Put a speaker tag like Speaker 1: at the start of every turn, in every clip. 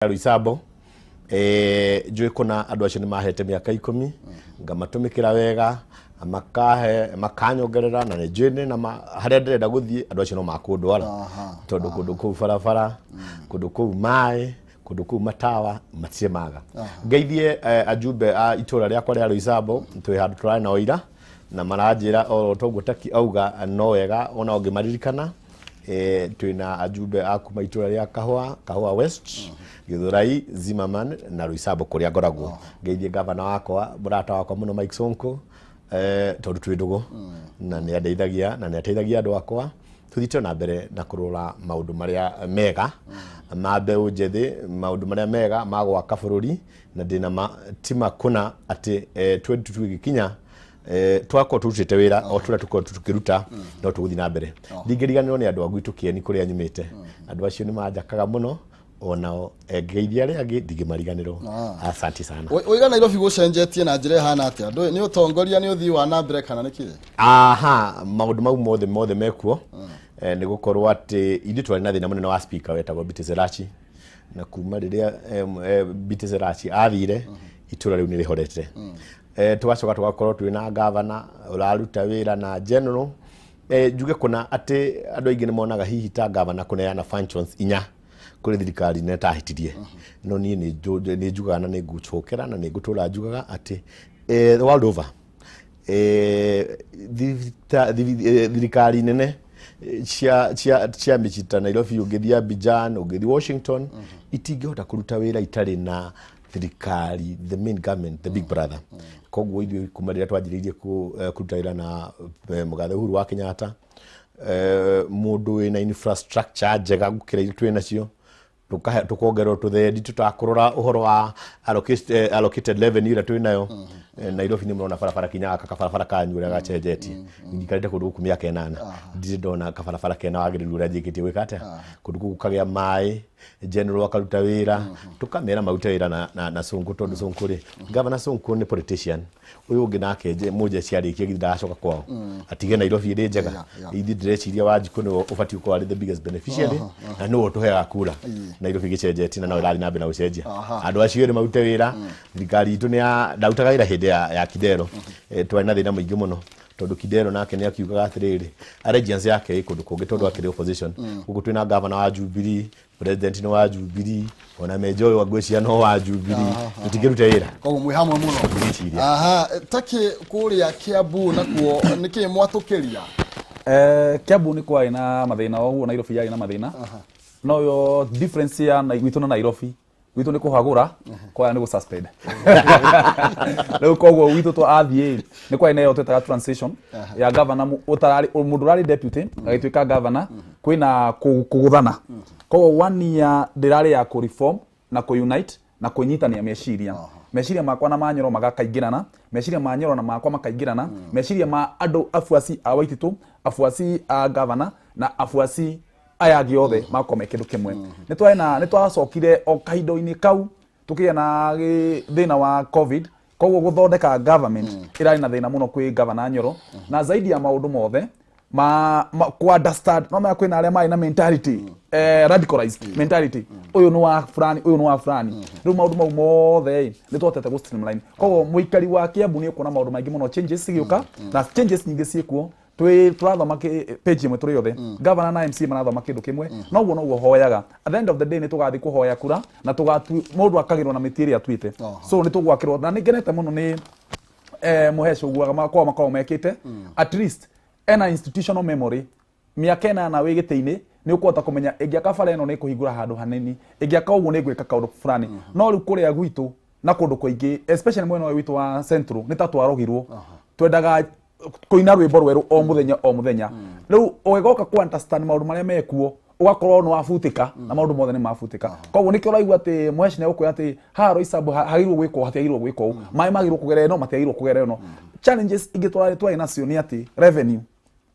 Speaker 1: Roysambu. Njũĩ kũna andũ acio nĩ mahete mĩaka 10, ngamatũmĩkĩra wega, makahe, makanyongerera, na nĩ njũĩ nĩ na harĩa ndĩrenda gũthiĩ andũ acio no makũndwara, tondũ kũndũ kũu barabara, kũndũ kũu maĩ, kũndũ kũu matawa matirĩ maga. Ngeithie ajumbe a itũra rĩakwa rĩa Roysambu, twĩ handũ tũrarĩ nao ira na maranjĩra o toguo taki auga no wega ona ũngĩmaririkana. Twĩna ajumbe a kuma itũra rĩa Kahũa, Kahũa West, Githurai, Zimmerman na Roysambu kũrĩa ngoragwo. Ngeithie gavana wakwa, mũrata wakwa mũno, Mike Sonko, tondũ twĩ ndũgũ na nĩ andeithagia na nĩ ateithagia andũ akwa. Tũthiĩte na mbere na kũrora maũndũ marĩa mega ma mbeũ njĩthĩ, maũndũ marĩa mega ma gwaka bũrũri, na ndĩna ma tima kũna atĩ 2022 ĩgĩkinya, twakorwo tũrutĩte wĩra o tũrĩa tũkorwo tũkĩruta, no tũgũthiĩ na mbere. Ndingĩriganĩrwo nĩ andũ a gwitũ Kĩeni kũrĩa nyumĩte. Andũ acio nĩ manjakaga mũno, onao ngeithia arĩa angĩ ndingĩmariganĩrwo. Asante sana.
Speaker 2: Ũiga Nairobi gũcenjetie na njĩra ĩhana atĩa? Nĩ ũtongoria, nĩ ũthii wa na mbere, kana nĩ kĩĩ?
Speaker 1: Aha, maũndũ mau mothe mothe mekuo. Nĩ gũkorwo atĩ ithuĩ twarĩ na thĩna mũnene wa speaker wetagwo Betty Serachi, na kuma rĩrĩa Betty Serachi athire, itũra rĩu nĩ rĩhorete. Tũgacoka tũgakorwo twĩna gavana ũraruta wĩra na general. Njuge kũna atĩ andũ aingĩ nĩ monaga hihi ta gavana kũneana functions inya kũrĩ thirikari nene tahĩtirie, no niĩ nĩ njugaga na nĩ ngũcokera na nĩ ngũtũra njugaga atĩ the world over, thirikari nene cia mĩciĩ ta Nairobi, ũngĩthiĩ Abidjan, ũngĩthiĩ Washington, itingĩhota kũruta wĩra itarĩ na thirikari, the main government, the big brother. Koguo ithuĩ kuma rĩrĩa twanjĩrĩirie kũruta wĩra na mũgathe Uhuru wa Kenyatta, mũndũ wĩna infrastructure njega gũkĩra iria twĩ nacio, tũkongererwo tũthendi, tũtakũrora ũhoro wa allocated revenue ĩrĩa twĩ nayo. Nairobi nĩ mũrona barabara kinya gaka kabarabara kanyu ũrĩa gacenjetie. Njikarĩte kũndũ gũkũ mĩaka 8, ndirĩ ndona kabarabara kena wagĩrĩru ũrĩa njĩkĩtie gwĩka atĩa. Kũndũ kũu gũkagĩa maĩ, general akaruta wĩra, tũkamera marute wĩra na Sonko, tondũ Sonko rĩ, Governor Sonko nĩ politician. Ũyũ ũngĩ nake mũjeshi arĩkia githĩ ndagacoka kwao atige Nairobi ĩrĩ njega? Ithuĩ ndĩreciria Wanjikũ nĩwe ũbatiĩ gũkorwo arĩ the biggest beneficiary na nĩwe ũtũheaga kura. Nairobi gĩcenjetie na no ĩrathiĩ na mbere na gũcenjia. Andũ acio erĩ marute wĩra. Thirikari itũ nĩ ya ndarutaga wĩra hĩndĩ ya Kidero. Twarĩ na thĩna mũingĩ mũno tondũ Kidero nake nĩ akiugaga atĩrĩrĩ, allegiance yake ĩ kũndũ kũngĩ tondũ akĩrĩ opposition. Gũkũ twĩna governor wa Jubilee, president nĩ wa Jubilee, ona menja ũyũ ngwĩciria no wa Jubilee, tũtingĩruta wĩra.
Speaker 2: Koguo mwĩ hamwe mũno.
Speaker 1: Ngwĩciria.
Speaker 2: Aha, takĩ kũrĩa Kiambu nakuo nĩkĩ mwatũkĩria?
Speaker 3: Kiambu nĩ kwarĩ na mathĩna o ũguo Nairobi yarĩ na mathĩna, no yo difference ya gwitũ na Nairobi, gwitũ nĩ kũhagũra, kwaya nĩ gũ-suspend. Rĩu koguo gwitũ twathiĩ nĩ kwarĩ na ĩyo twetaga transition ya governor, ũtararĩ mũndũ ũrarĩ deputy agĩtuĩka governor, kwĩna kũgũthana. Koguo one year ndĩrarĩ ya kũ reform na kũ unite na kũnyitania meciria. Meciria makwa na ma Nyoro magakaingĩrana, meciria ma Nyoro na makwa makaingĩrana, meciria ma andũ afuasi a Waititu, afuasi a governor na afuasi aya angĩ othe makorwo me kĩndũ kĩmwe. Nĩ twarĩ na nĩ twacokire o kahinda-inĩ kau tũkĩgĩa na thĩna wa COVID. Koguo gũthondeka government ĩrarĩ na thĩna mũno kwĩ Governor Nyoro, na zaidi ya maũndũ mothe ma ku understand no maya kwĩna arĩa marĩ na mentality radicalized mentality, ũyũ nĩ wa fulani, ũyũ nĩ wa fulani. Rĩu maũndũ mau mothe ĩ, nĩ twahotete gũ streamline. Koguo mũikari wa Kiambu nĩ ũkuona maũndũ maingĩ mũno, changes cigĩũka na changes nyingĩ ciĩkuo. Twĩ tũrathoma page ĩmwe tũrĩ othe, governor na MCA marathoma kĩndũ kĩmwe. Noguo noguo hoyaga, at the end of the day nĩ tũgathiĩ kũhoya kura na tũgatu mũndũ akagĩrwo na mĩtĩ ĩrĩa atuĩte. So nĩ tũgwakĩrwo na nĩ ngenete mũno nĩ mũheci ũguo makoragwo mekĩte. At least ena institutional memory. Mĩaka 8 wĩ gĩtĩ-inĩ nĩ ũkũhota kũmenya ĩngĩaka bara ĩno nĩ ĩkũhingũra handũ hanene, ĩngĩaka ũguo nĩ ĩgwĩka kaũndũ fulani. No rĩu kũrĩa gwitũ na kũndũ kũingĩ, especially mwena ũyũ witũ wa Central, nĩ ta twarogirwo. Twendaga kũina rwĩmbo rwerũ o mũthenya o mũthenya. Rĩu ũgĩgoka ku understand maũndũ marĩa mekuo, ũgakorwo nĩ wabutĩka na maũndũ mothe nĩ mabutĩka. Koguo nĩkĩo ũraigua atĩ Mũheci nĩ egũkwĩra atĩ haha Roysambu hagĩrĩirwo gwĩkwo, hatiagĩrĩirwo gwĩkwo ũũ, maĩ magĩrĩirwo kũgerera ĩno, matiagĩrĩirwo kũgerera ĩno. Challenges ingĩ twarĩ nacio nĩ atĩ revenue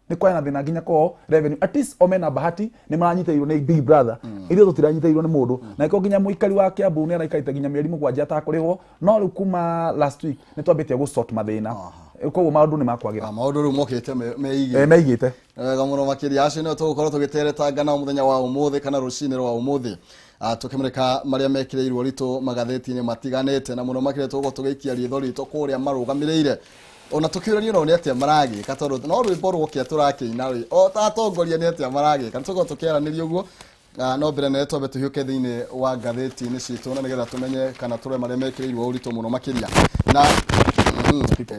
Speaker 3: nĩ kwarĩ na thĩna nginya kwao revenue. At least o mena bahati nĩ maranyitĩrĩirwo nĩ big brother, ithuĩ tũtiranyitĩrĩirwo nĩ mũndũ, na ĩkorwo nginya mũikari wa Kiambu nĩ araikarĩte nginya mĩeri 7 atakũrĩhwo. No rĩu kuma last week nĩ twambĩtie gũ sort mathĩna, koguo maũndũ nĩ makwagĩra.
Speaker 2: Maũndũ rĩu mokĩte meigĩte.
Speaker 3: Meigĩte.
Speaker 2: Wega mũno makĩria. Acio nĩo tũgũkorwo tũgĩteretanga nao mũthenya wa ũmũthĩ kana rũcinĩ rwa ũmũthĩ. Tũkĩmũrĩka marĩa mekĩrĩirwo ritũ magathĩti-inĩ matiganĩte, na mũno makĩria tũgũkorwo tũgĩikia ritho ritũ kũrĩa marũgamĩrĩire, ona tũkĩũrania nao nĩ atĩa maragĩka, tondũ no rwĩmbo rwokia tũrakĩina rĩ, o ta atongoria nĩ atĩa maragĩka. Nĩ tũgũkorwo tũkĩaranĩria ũguo. No mbere nene twambe tũhiũke thĩinĩ wa ngathĩti-inĩ citũ, na nĩgetha tũmenye kana tũrore marĩa mekĩrĩirwo ũritũ mũno makĩria. Na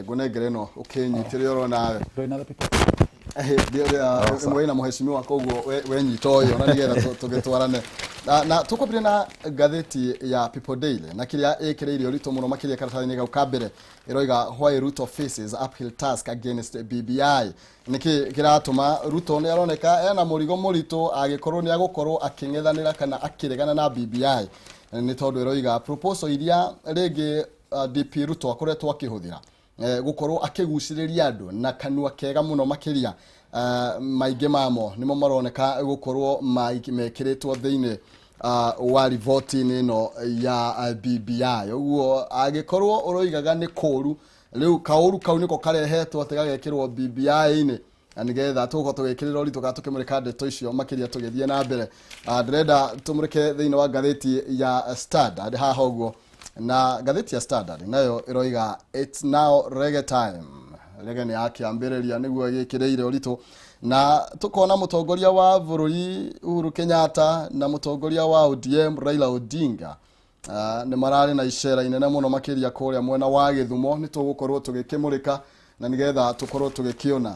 Speaker 2: ngũnengere ĩno ũkĩnyitĩre oro nawe.
Speaker 3: Ndũrĩ na the people?
Speaker 2: Ĩmwe ĩna mũhecimiwa, koguo wenyita ũyũ na nĩgetha tũgĩtwarane. Na tũkwambĩrĩria na ngathĩti ya People Daily, na kĩrĩa ĩkĩrĩire ũritũ mũno makĩria karatathi-inĩ gau ka mbere ĩroiga, "Why Ruto faces uphill task against BBI." Nĩkĩ kĩratũma Ruto nĩ aroneka ena mũrigo mũritũ agĩkorwo nĩ agũkorwo akĩng'ethanĩra kana akĩregana na BBI? Nĩ tondũ ĩroiga proposal iria rĩngĩ DP Ruto akoretwo akĩhũthĩra gũkorwo akĩgucĩrĩria andũ na kanua kega mũno makĩria, maingĩ mamo nĩmo maroneka gũkorwo mekĩrĩtwo thĩinĩ wa riboti-inĩ ĩno ya BBI. Ũguo angĩkorwo ũroigaga nĩ kũũru, rĩu kaũru kau nĩko karehetwo atĩ gagekĩrwo BBI-inĩ, na nĩgetha tũgũkorwo tũgĩkĩrĩra ũritũ kana tũkĩmũrĩka ndeto icio makĩria tũgĩthiĩ na mbere. Ndĩrenda tũmũrĩke thĩinĩ wa ngathĩti ya Standard haha ũguo, na ngathĩti ya Standard nayo ĩroiga, "It's now reggae time." Reggae nĩ yakĩambĩrĩria, nĩguo gĩkĩrĩire ũritũ, na tũkona mũtongoria wa bũrũri Uhuru Kenyatta na mũtongoria wa ODM Raila Odinga nĩ mararĩ na icera inene mũno makĩria kũrĩa mwena wa Gĩthumo. Nĩ tũgũkorwo tũgĩkĩmũrĩka na nĩgetha tũkorwo tũgĩkĩona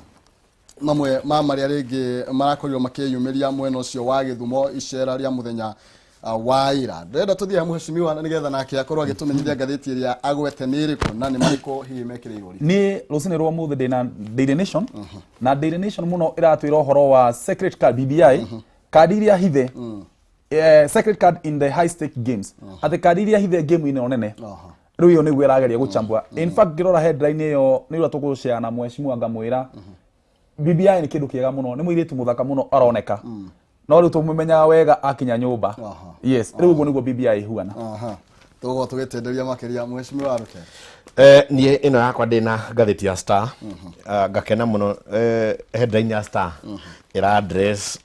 Speaker 2: mamwe ma marĩa rĩngĩ marakorirwo makĩyumĩria mwena ũcio wa Gĩthumo, icera rĩa mũthenya wa ira. Ndĩrenda tũthiĩ mũhecimiwa na nĩgetha nake akorwo agĩtũmenyithia ngathĩti ĩrĩa agwete nĩ ĩrĩkũ na nĩ marĩkũ hihi mekĩrĩirwo ũritũ.
Speaker 3: Niĩ rũcinĩ rwa ũmũthĩ ndĩna Daily Nation, na Daily Nation mũno ĩratwĩra ũhoro wa secret card BBI, kandi iria hithe, secret card in the high stake games, atĩ kandi iria hithe game-inĩ ĩno nene. Rĩu ĩyo nĩguo ĩrageria gũchambua. In fact, ngĩrora headline ĩyo nĩ ũrĩa tũgũshare na mheshimiwa, ngamwĩra BBI nĩ kĩndũ kĩega mũno, nĩ mũirĩtu mũthaka mũno aroneka, no rĩu tũmũmenyaga wega akinya nyũmba. Yes, rĩu ũguo nĩguo BBI ĩhuana.
Speaker 2: Tũgũkorwo tũgĩtenderia makĩria, mheshimiwa Ruke.
Speaker 1: Niĩ ĩno yakwa ndĩna ngathĩti ya Star. Ngakena mũno, headline ya Star ĩra address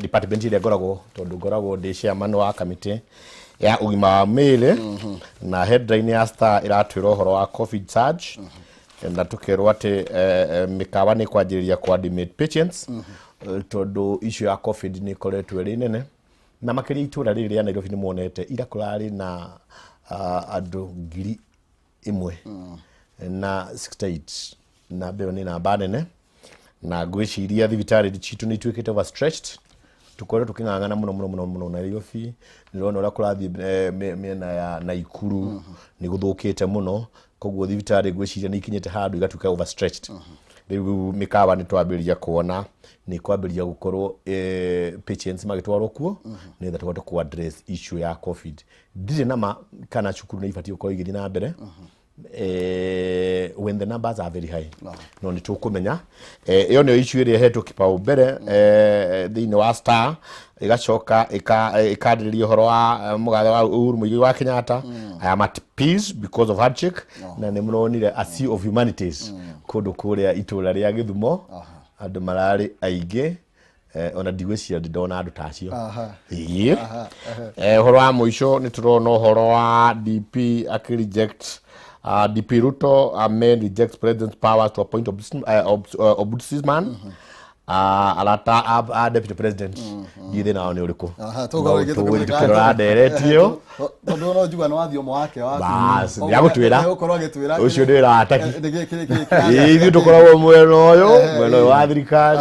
Speaker 1: department ĩrĩa ngoragwo, tondũ ngoragwo ndĩ chairman wa kamĩtĩ ya ũgima wa mĩĩrĩ, na headline ya Star ĩratwĩra ũhoro wa COVID surge, na tũkerwo atĩ mĩkawa nĩ kwanjĩrĩria ku admit patients, tondũ issue ya COVID nĩ ĩkoretwo ĩrĩ nene na makĩria itũra rĩrĩ rĩa Nairobi. Nĩ muonete ira kũrarĩ na andũ 1,068, namba ĩyo nĩ namba nene, na ngwĩciria thibitarĩ citũ nĩ ituĩkĩte overstretched. Tũkoretwo tũkĩng'ang'ana mũno mũno mũno mũno Nairobi. Nĩũrona ũrĩa kũrathiĩ mĩena ya Naikuru, nĩ gũthũkĩte mũno, koguo thibitarĩ ngwĩciria nĩ ikinyĩte handũ igatuĩka overstretched. Rĩu mĩkawa nĩ twambĩrĩria kuona nĩ kwambĩrĩria gũkorwo patients magĩtwarwo kuo nĩgetha tũhote ku address issue ya COVID. Ndirĩ nama kana cukuru nĩ ibatiĩ gũkorwo igĩthiĩ na mbere when the numbers are very high, no nĩ tũkũmenya. Ĩyo nĩyo issue ĩrĩa ĩhetwo kipaumbele thĩinĩ wa Star. Ĩgacoka ĩkandĩrĩria ũhoro wa mũgathe wa Uhuru Muigai wa Kenyatta, "I am at peace because of handshake." Na nĩ mũronire a sea of humanities kũndũ kũrĩa itũra rĩa Gĩthumo, andũ mararĩ aingĩ, ona ndigwĩciria ndĩ ndona andũ ta acio. Ĩĩ. Ũhoro wa mũico nĩ tũrona ũhoro wa DP akĩ-reject, DP Ruto men reject president's powers to appoint ombudsman. Arata a deputy president, ndiĩ thĩna wao nĩ ũrĩkũ.
Speaker 2: Tũgũkorwo rĩngĩ tũkĩmũrĩka.
Speaker 1: Tũkĩrora ndereti ĩyo.
Speaker 2: Tondũ no njigua nĩ wathiomo wake wa
Speaker 1: Bas, nĩagũtwĩra.
Speaker 2: Nĩagũkorwo agĩtwĩra
Speaker 1: Ũcio nĩ wĩra wa taki.
Speaker 2: Nĩkĩ.
Speaker 1: Ĩĩ, ithuĩ tũkoragwo mwena ũyũ, mwena ũyũ wa thirikari.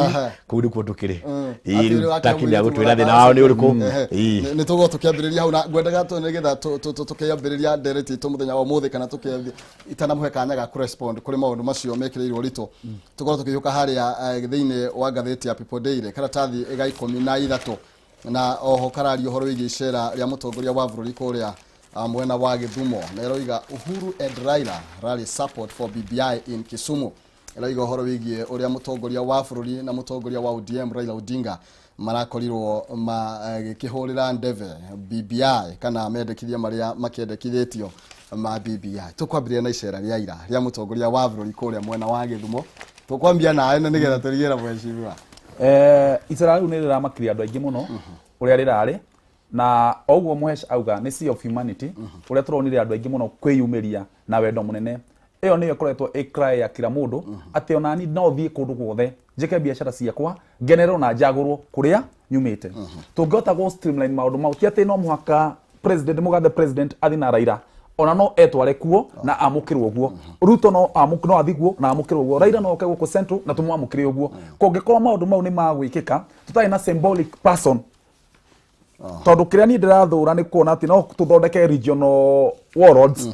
Speaker 1: Kũu nĩkuo tũkĩrĩ. Ĩĩ,
Speaker 2: Atĩ
Speaker 1: rĩu
Speaker 2: wake
Speaker 1: taki
Speaker 2: mũirĩtu
Speaker 1: nĩagũtwĩra
Speaker 2: mũthaka.
Speaker 1: thĩna wao nĩ ũrĩkũ. Ĩĩ.
Speaker 2: Nĩ tũgũkorwo tũkĩambĩrĩria hau, na ngwendaga tũ nĩgetha tũkĩambĩrĩria ndereti itũ mũthenya wa ũmũthĩ, kana tũkĩambia itanamũhe kanya ga kũrespond kũrĩ maũndũ macio mekĩrĩirwo ũritũ, tũkorwo tũkĩhiũka harĩa thĩinĩ wa ngathĩti ya People Daily, karatathi ga 13, na oho kararia ũhoro wĩgiĩ icera rĩa mũtongoria wa bũrũri kũrĩa mwena wa Gĩthumo, na ĩroiga, "Uhuru and Raila rally support for BBI in Kisumu." Ĩroiga ũhoro wĩgiĩ ũrĩa mũtongoria wa bũrũri na mũtongoria wa ODM Raila Odinga marakorirwo magĩkĩhũrĩra ndebe BBI kana mendekithia marĩa makĩendekithĩtio ma BBI. Tũkwambĩrĩria na icera rĩa ira rĩa mũtongoria wa bũrũri kũrĩa mwena wa Gĩthumo. Tũkwambia nawe na nĩgetha tũrigĩra mheshimiwa.
Speaker 3: Icera rĩu nĩ rĩramakirie andũ aingĩ mũno ũrĩa rĩrarĩ. Na oguo Mũhesh auga nĩ sea of humanity, ũrĩa tũronire andũ aingĩ mũno kwĩyumĩria na wendo mũnene. Ĩyo nĩyo ĩkoretwo ĩ cry ya kila mũndũ, atĩ onani no thiĩ kũndũ guothe njĩke biacara ciakwa, ngenerwo na njagũrwo kũrĩa nyumĩte. Tũngĩhota gũ streamline maũndũ mau, ti atĩ no mũhaka president, mũgathe president athiĩ na Raila, ona no etware kuo na amũkĩrwo ũguo. Ruto no no athiĩ kuo na amũkĩrwo ũguo. Raila no oke gũkũ Central na tũmwamũkĩre ũguo. Kũngĩkorwo maũndũ mau nĩ magwĩkĩka tũtarĩ na symbolic person, tondũ kĩrĩa niĩ ndĩrathũra nĩ kuona atĩ no tũthondeke regional warlords.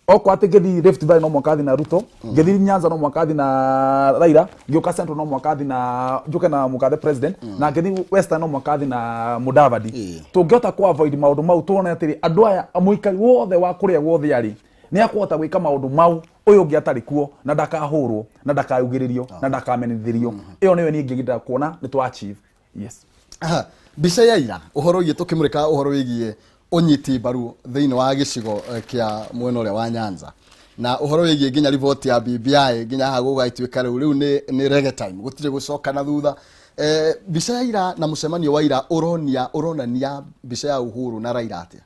Speaker 3: Okorwo atĩ ngĩthiĩ Rift Valley no mũhaka thiĩ na Ruto, ngĩthiĩ Nyanza no mũhaka thiĩ na Raila, ngĩũka Central no mũhaka thiĩ na njũke na mũgathe president, na ngĩthiĩ Western no mũhaka thiĩ na Mudavadi. Tũngĩhota ku avoid maũndũ mau, tuone atĩrĩ, andũ aya, mũikari wothe wa kũrĩa guothe arĩ nĩ akũhota gwĩka maũndũ mau ũyũ ũngĩ atarĩ kuo, na ndakahũrwo na ndakaugĩrĩrio na ndakamenithĩrio. Ĩyo nĩyo niĩ ingĩgĩnda kuona nĩ twa achieve, yes.
Speaker 2: Aha, mbica ya ira, ũhoro wĩgiĩ tũkĩmũrĩka ũhoro wĩgiĩ ũnyiti mbaru thĩinĩ wa gĩcigo kĩa mwena ũrĩa wa Nyanza, na ũhoro wĩgiĩ nginya riboti ya BBI, nginya haha gũgagĩtuĩka rĩu nĩ reggae time, gũtirĩ gũcoka na thutha. Mbica ya ira na mũcemanio wa ira ũronia ũronania mbica ya Uhuru na Raila atĩa?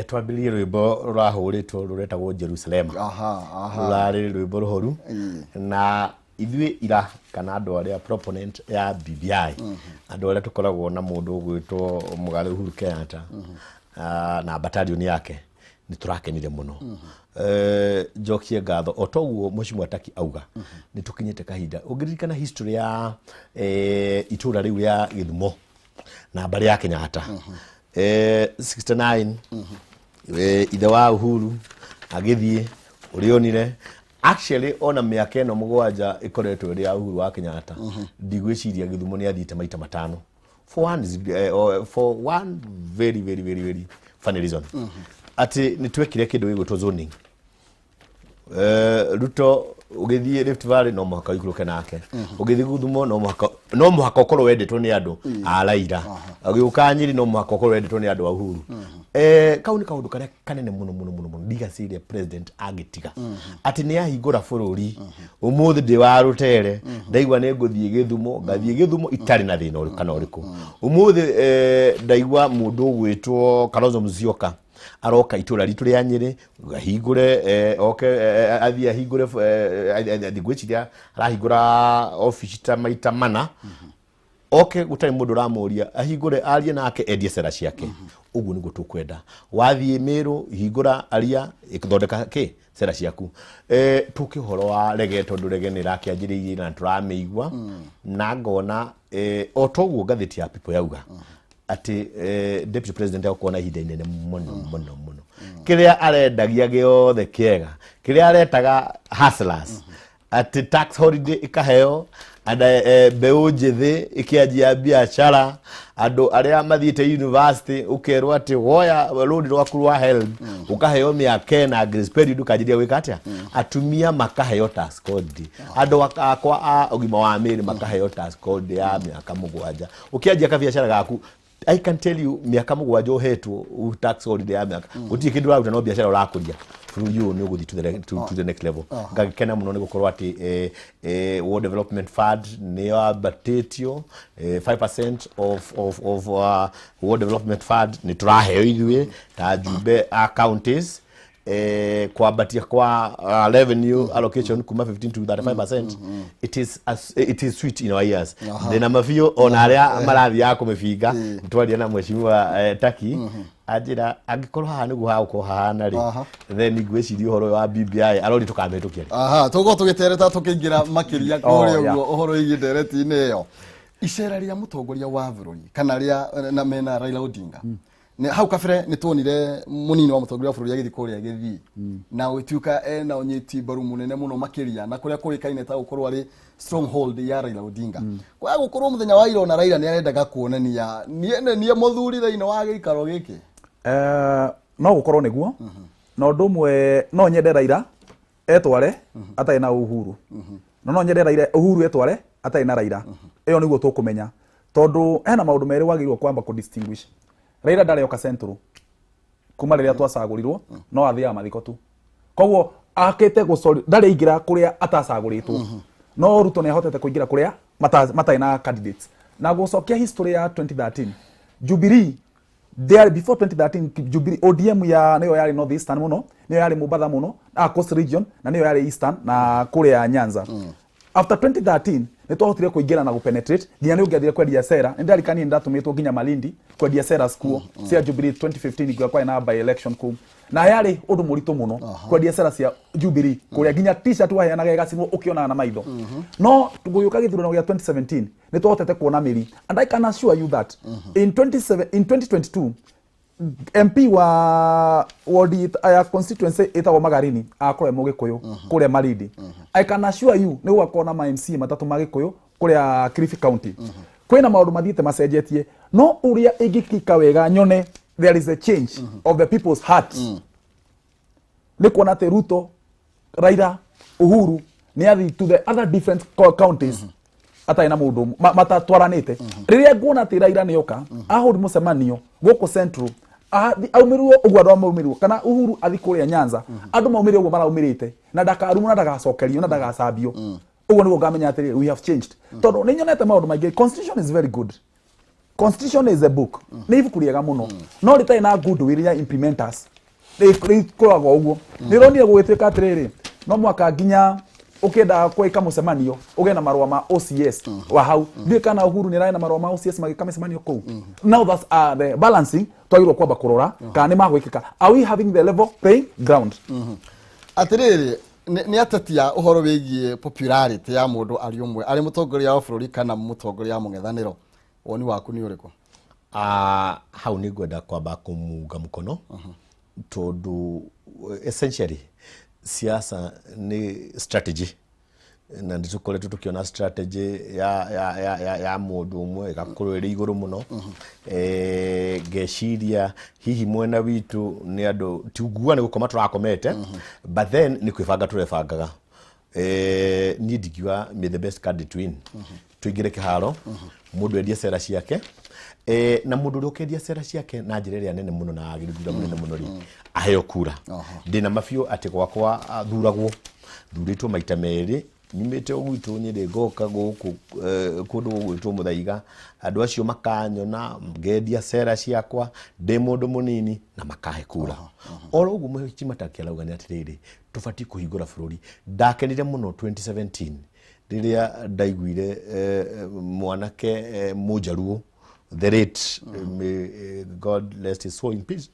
Speaker 1: Twambĩrĩrie rwĩmbo rũrahũrĩtwo rũretagwo Jerusalema.
Speaker 2: aha aha
Speaker 1: Rũrarĩ rwĩmbo rũhoru na ithuĩ ira kana andũ arĩa proponent ya BBI, andũ arĩa tũkoragwo na mũndũ ũgwĩtwo mũgathe Uhuru Kenyatta, na battalion yake, nĩ tũrakenire mũno. Njokie ngatho o toguo Mheshimiwa Taki auga, nĩ tũkinyĩte kahinda ũngĩririkana history ya itũra rĩu rĩa Gĩthumo na mbarĩ ya Kenyatta, 69, ithe wa Uhuru agĩthiĩ ũrĩa onire. Actually, ona mĩaka ĩno 7 ĩkoretwo ĩrĩ ya Uhuru wa Kenyatta, ndigwĩciria Gĩthumo nĩ athiĩte maita matano for one very very very very funny reason, atĩ nĩ twekire kĩndũ gĩgwĩtwo zoning. Ruto ũgĩthiĩ Rift Valley no mũhaka ũikũrũke nake, ũgĩthiĩ Gĩthumo no mũhaka ũkorwo wendetwo nĩ andũ a Raila, ũgĩũka Nyĩrĩ no mũhaka ũkorwo wendetwo nĩ andũ a Uhuru. Kau nĩ kaũndũ karĩa kanene mũno mũno mũno mũno ndigacĩria president angĩtiga atĩ nĩ ahingũra bũrũri. Ũmũthĩ ndĩ wa rũtere, ndaigua nĩ ngũthiĩ Gĩthumo, ngathiĩ Gĩthumo itarĩ na thĩna ũrĩkũ kana ũrĩkũ. Ũmũthĩ ndaigua mũndũ ũgwĩtwo Kalonzo Musyoka aroka itũra ritũ rĩa Nyĩrĩ, ahingũre, oke, athiĩ ahingũre, ngwĩciria arahingũra obici ta maita mana, oke gũtarĩ mũndũ ũramũria, ahingũre, arie nake, endie cera ciake. Ũguo nĩguo tũkwenda. Wathiĩ Mĩrũ, hingũra, aria, thondeka kĩ cera ciaku. Tũke ũhoro wa rege, tondũ rege nĩ ĩrakĩanjĩrĩirie na tũramĩigua na ngona o toguo ngathĩti ya People yauga atĩ deputy president egũkorwo na ihinda inene mũno mũno mũno. Kĩrĩa arendagia gĩothe kĩega, kĩrĩa aretaga hustlers, atĩ tax holiday ĩkaheo and mbeũ njĩthĩ ĩkĩanjia biacara, andũ arĩa mathiĩte university ũkerwo atĩ woya rũni rwaku rwa HELB ũkaheo mĩaka 4 grace period ũkanjĩria gwĩka atĩa, atumia makaheo tax holiday, andũ akwa a ũgima wa mĩĩrĩ makaheo tax holiday ya mĩaka 7 ũkĩanjia kabiacara gaku. I can tell you, mĩaka 7 ũhetwo tax holiday ya mĩaka, gũtirĩ kĩndũ ũraruta no biacara ũrakũria, bũrũri ũyũ nĩ ũgũthiĩ to the next level. Ngagĩkena mũno nĩ gũkorwo atĩ World Development Fund nĩ yambatĩtio, 5% of World Development Fund nĩ tũraheo ithuĩ ta njumbe a counties, kwambatia kwa revenue allocation kuma 15 to 35%. It is sweet in our ears. Ndĩna mabiũ ona arĩa marathiaga kũmĩbinga. Twaria na mheshimiwa Taki, anjĩra angĩkorwo haha nĩguo hagũkorwo hahana rĩ, then ngwĩciria ũhoro ũyũ wa BBI arori tũkamĩhĩtũkia rĩ.
Speaker 2: Aha, tũgũkorwo tũgĩtereta tũkĩingĩra makĩria kũrĩa
Speaker 3: yeah.
Speaker 2: ũguo ũhoro wĩgiĩ ndereti-inĩ ĩyo, icera rĩa mũtongoria wa bũrũri kana rĩa na mena Raila Odinga. Nĩ hau kabere nĩ tuonire mũnini wa mũtongoria wa bũrũri agĩthiĩ kũrĩa gĩthiĩ na gũgĩtuĩka ena ũnyiti mbaru mũnene mũno makĩria, na kũrĩa kũĩkaine ta gũkorwo arĩ stronghold ya Raila Odinga. Kwa gũkorwo mũthenya wa ira ona Raila nĩ arendaga kuonania niĩ nĩ niĩ mũthuri thĩinĩ wa gĩikaro gĩkĩ.
Speaker 3: No gũkorwo nĩguo, na ũndũ ũmwe no nyende Raila etware atarĩ na Uhuru, no nyende Raila Uhuru etware atarĩ na Raila. Ĩyo nĩguo tũkũmenya, tondũ hena maũndũ merĩ wagĩrĩirwo kwamba kũ distinguish. Raila ndarĩ oka Central kuma rĩrĩa twacagũrirwo, no athiaga mathiko tu, koguo akĩte gũcori ndarĩ aingĩra kũrĩa atacagũrĩtwo. No Ruto nĩ ahotete kũingĩra kũrĩa matarĩ na candidates. Na gũcokia history ya 2013, Jubilee There before 2013, Jubilee ODM ya nĩyo yarĩ North Eastern mũno, nĩyo yarĩ Mombatha mũno, Coast region, na nĩyo yarĩ Eastern na kũrĩa Nyanza. After 2013 nĩ twahotire kũingĩra na gũpenetrate nginya nĩ ũngĩathire kwendia sera. Nĩ ndarikanie nĩ ndatũmĩtwo nginya Malindi kwendia sera kuo cia Jubilee 2015 ngwa kwarĩ na by election kũu, na yarĩ ũndũ mũritũ mũno kwendia sera cia Jubilee kũrĩa nginya T-shirt waheanaga ĩgacinwo ũkĩonaga na maitho. No gũgĩũka gĩthurano gĩa 2017 nĩ twahotete kuona mĩri, and I can assure you that in 27 in 2022 MP wa ward ya constituency ĩtagwo Magarini akorwo e Mũgĩkũyũ kũrĩa Malindi. I can assure you nĩ gũgakorwo na ma MCA matatũ ma Gĩkũyũ kũrĩa Kilifi County. Kwĩna maũndũ mathiĩte macenjetie, no ũrĩa ĩngĩkika wega nyone there is a change of the people's heart nĩ kuona atĩ Ruto, Raila, Uhuru nĩ athi to the other different counties atarĩ na mũndũ matatwaranĩte. Rĩrĩa nguona atĩ Raila nĩ oka ahũri mũcemanio gũkũ Central, aumĩrwo ũguo andũ maumĩrwo, kana Uhuru athi kũrĩa Nyanza andũ maumĩre ũguo maraumĩrĩte, na ndakarumwo na ndagacokerio na ndagacambio, ũguo nĩguo ngamenya atĩrĩrĩ, we have changed, tondũ nĩ nyonete maũndũ maingĩ. Constitution is very good. Constitution is a book, nĩ ibuku rĩega mũno, no rĩtarĩ na goodwill ya implementers rĩkoragwo ũguo. Nĩ ũronire gũgĩtuĩka atĩrĩrĩ, no mwaka nginya ũkĩenda gwĩka mũcemanio ũgĩe na marũa ma OCS wa hau. Ndiũĩ kana Uhuru nĩ ararĩ na marũa ma OCS magĩka mĩcemanio kũu. Now that's the balancing twagĩrĩirwo kwamba kũrora kana nĩ magwĩkĩka. Are we having the level playing ground?
Speaker 2: Atĩrĩrĩ, nĩ atetia ũhoro wĩgiĩ popularity ya mũndũ arĩ ũmwe, arĩ mũtongoria wa bũrũri kana mũtongoria wa mũng'ethanĩro, woni waku nĩ ũrĩkũ?
Speaker 1: Ah, hau nĩ ngwenda kwamba kũmunga mũkono, tondũ essentially siasa nĩ strategy, na nĩ tũkoretwo tũkĩona strategy ya mũndũ ũmwe ĩgakorwo ĩrĩ igũrũ mũno. Ngeciria hihi mwena witũ nĩ andũ tiunguga nĩ gũkoma tũrakomete, but then nĩ kwĩbanga tũrebangaga. Niĩ ndingiuga may the best candidate win. Tũingĩre kĩharo, mũndũ endie cera ciake, na mũndũ ũrĩa ũkendia cera ciake na njĩra ĩrĩa nene mũno na agĩrĩru thura mũnene mũno rĩ, aheo kura. Ndĩna mabiũ atĩ gwakwa, thuragwo thurĩtwo maita merĩ, nyumĩte o gwitũ Nyĩrĩ ngoka gũkũ kũndũ gũgwĩtwo Mũthaiga, andũ acio makanyona ngendia cera ciakwa ndĩ mũndũ mũnini na makahe kura. Oro ũguo mũhiki Mataki arauga nĩ atĩrĩrĩ, tũbatiĩ kũhingũra bũrũri. Ndakenire mũno 2017 rĩrĩa ndaiguire mwanake mũnjaruo, the late, may God rest his soul in peace,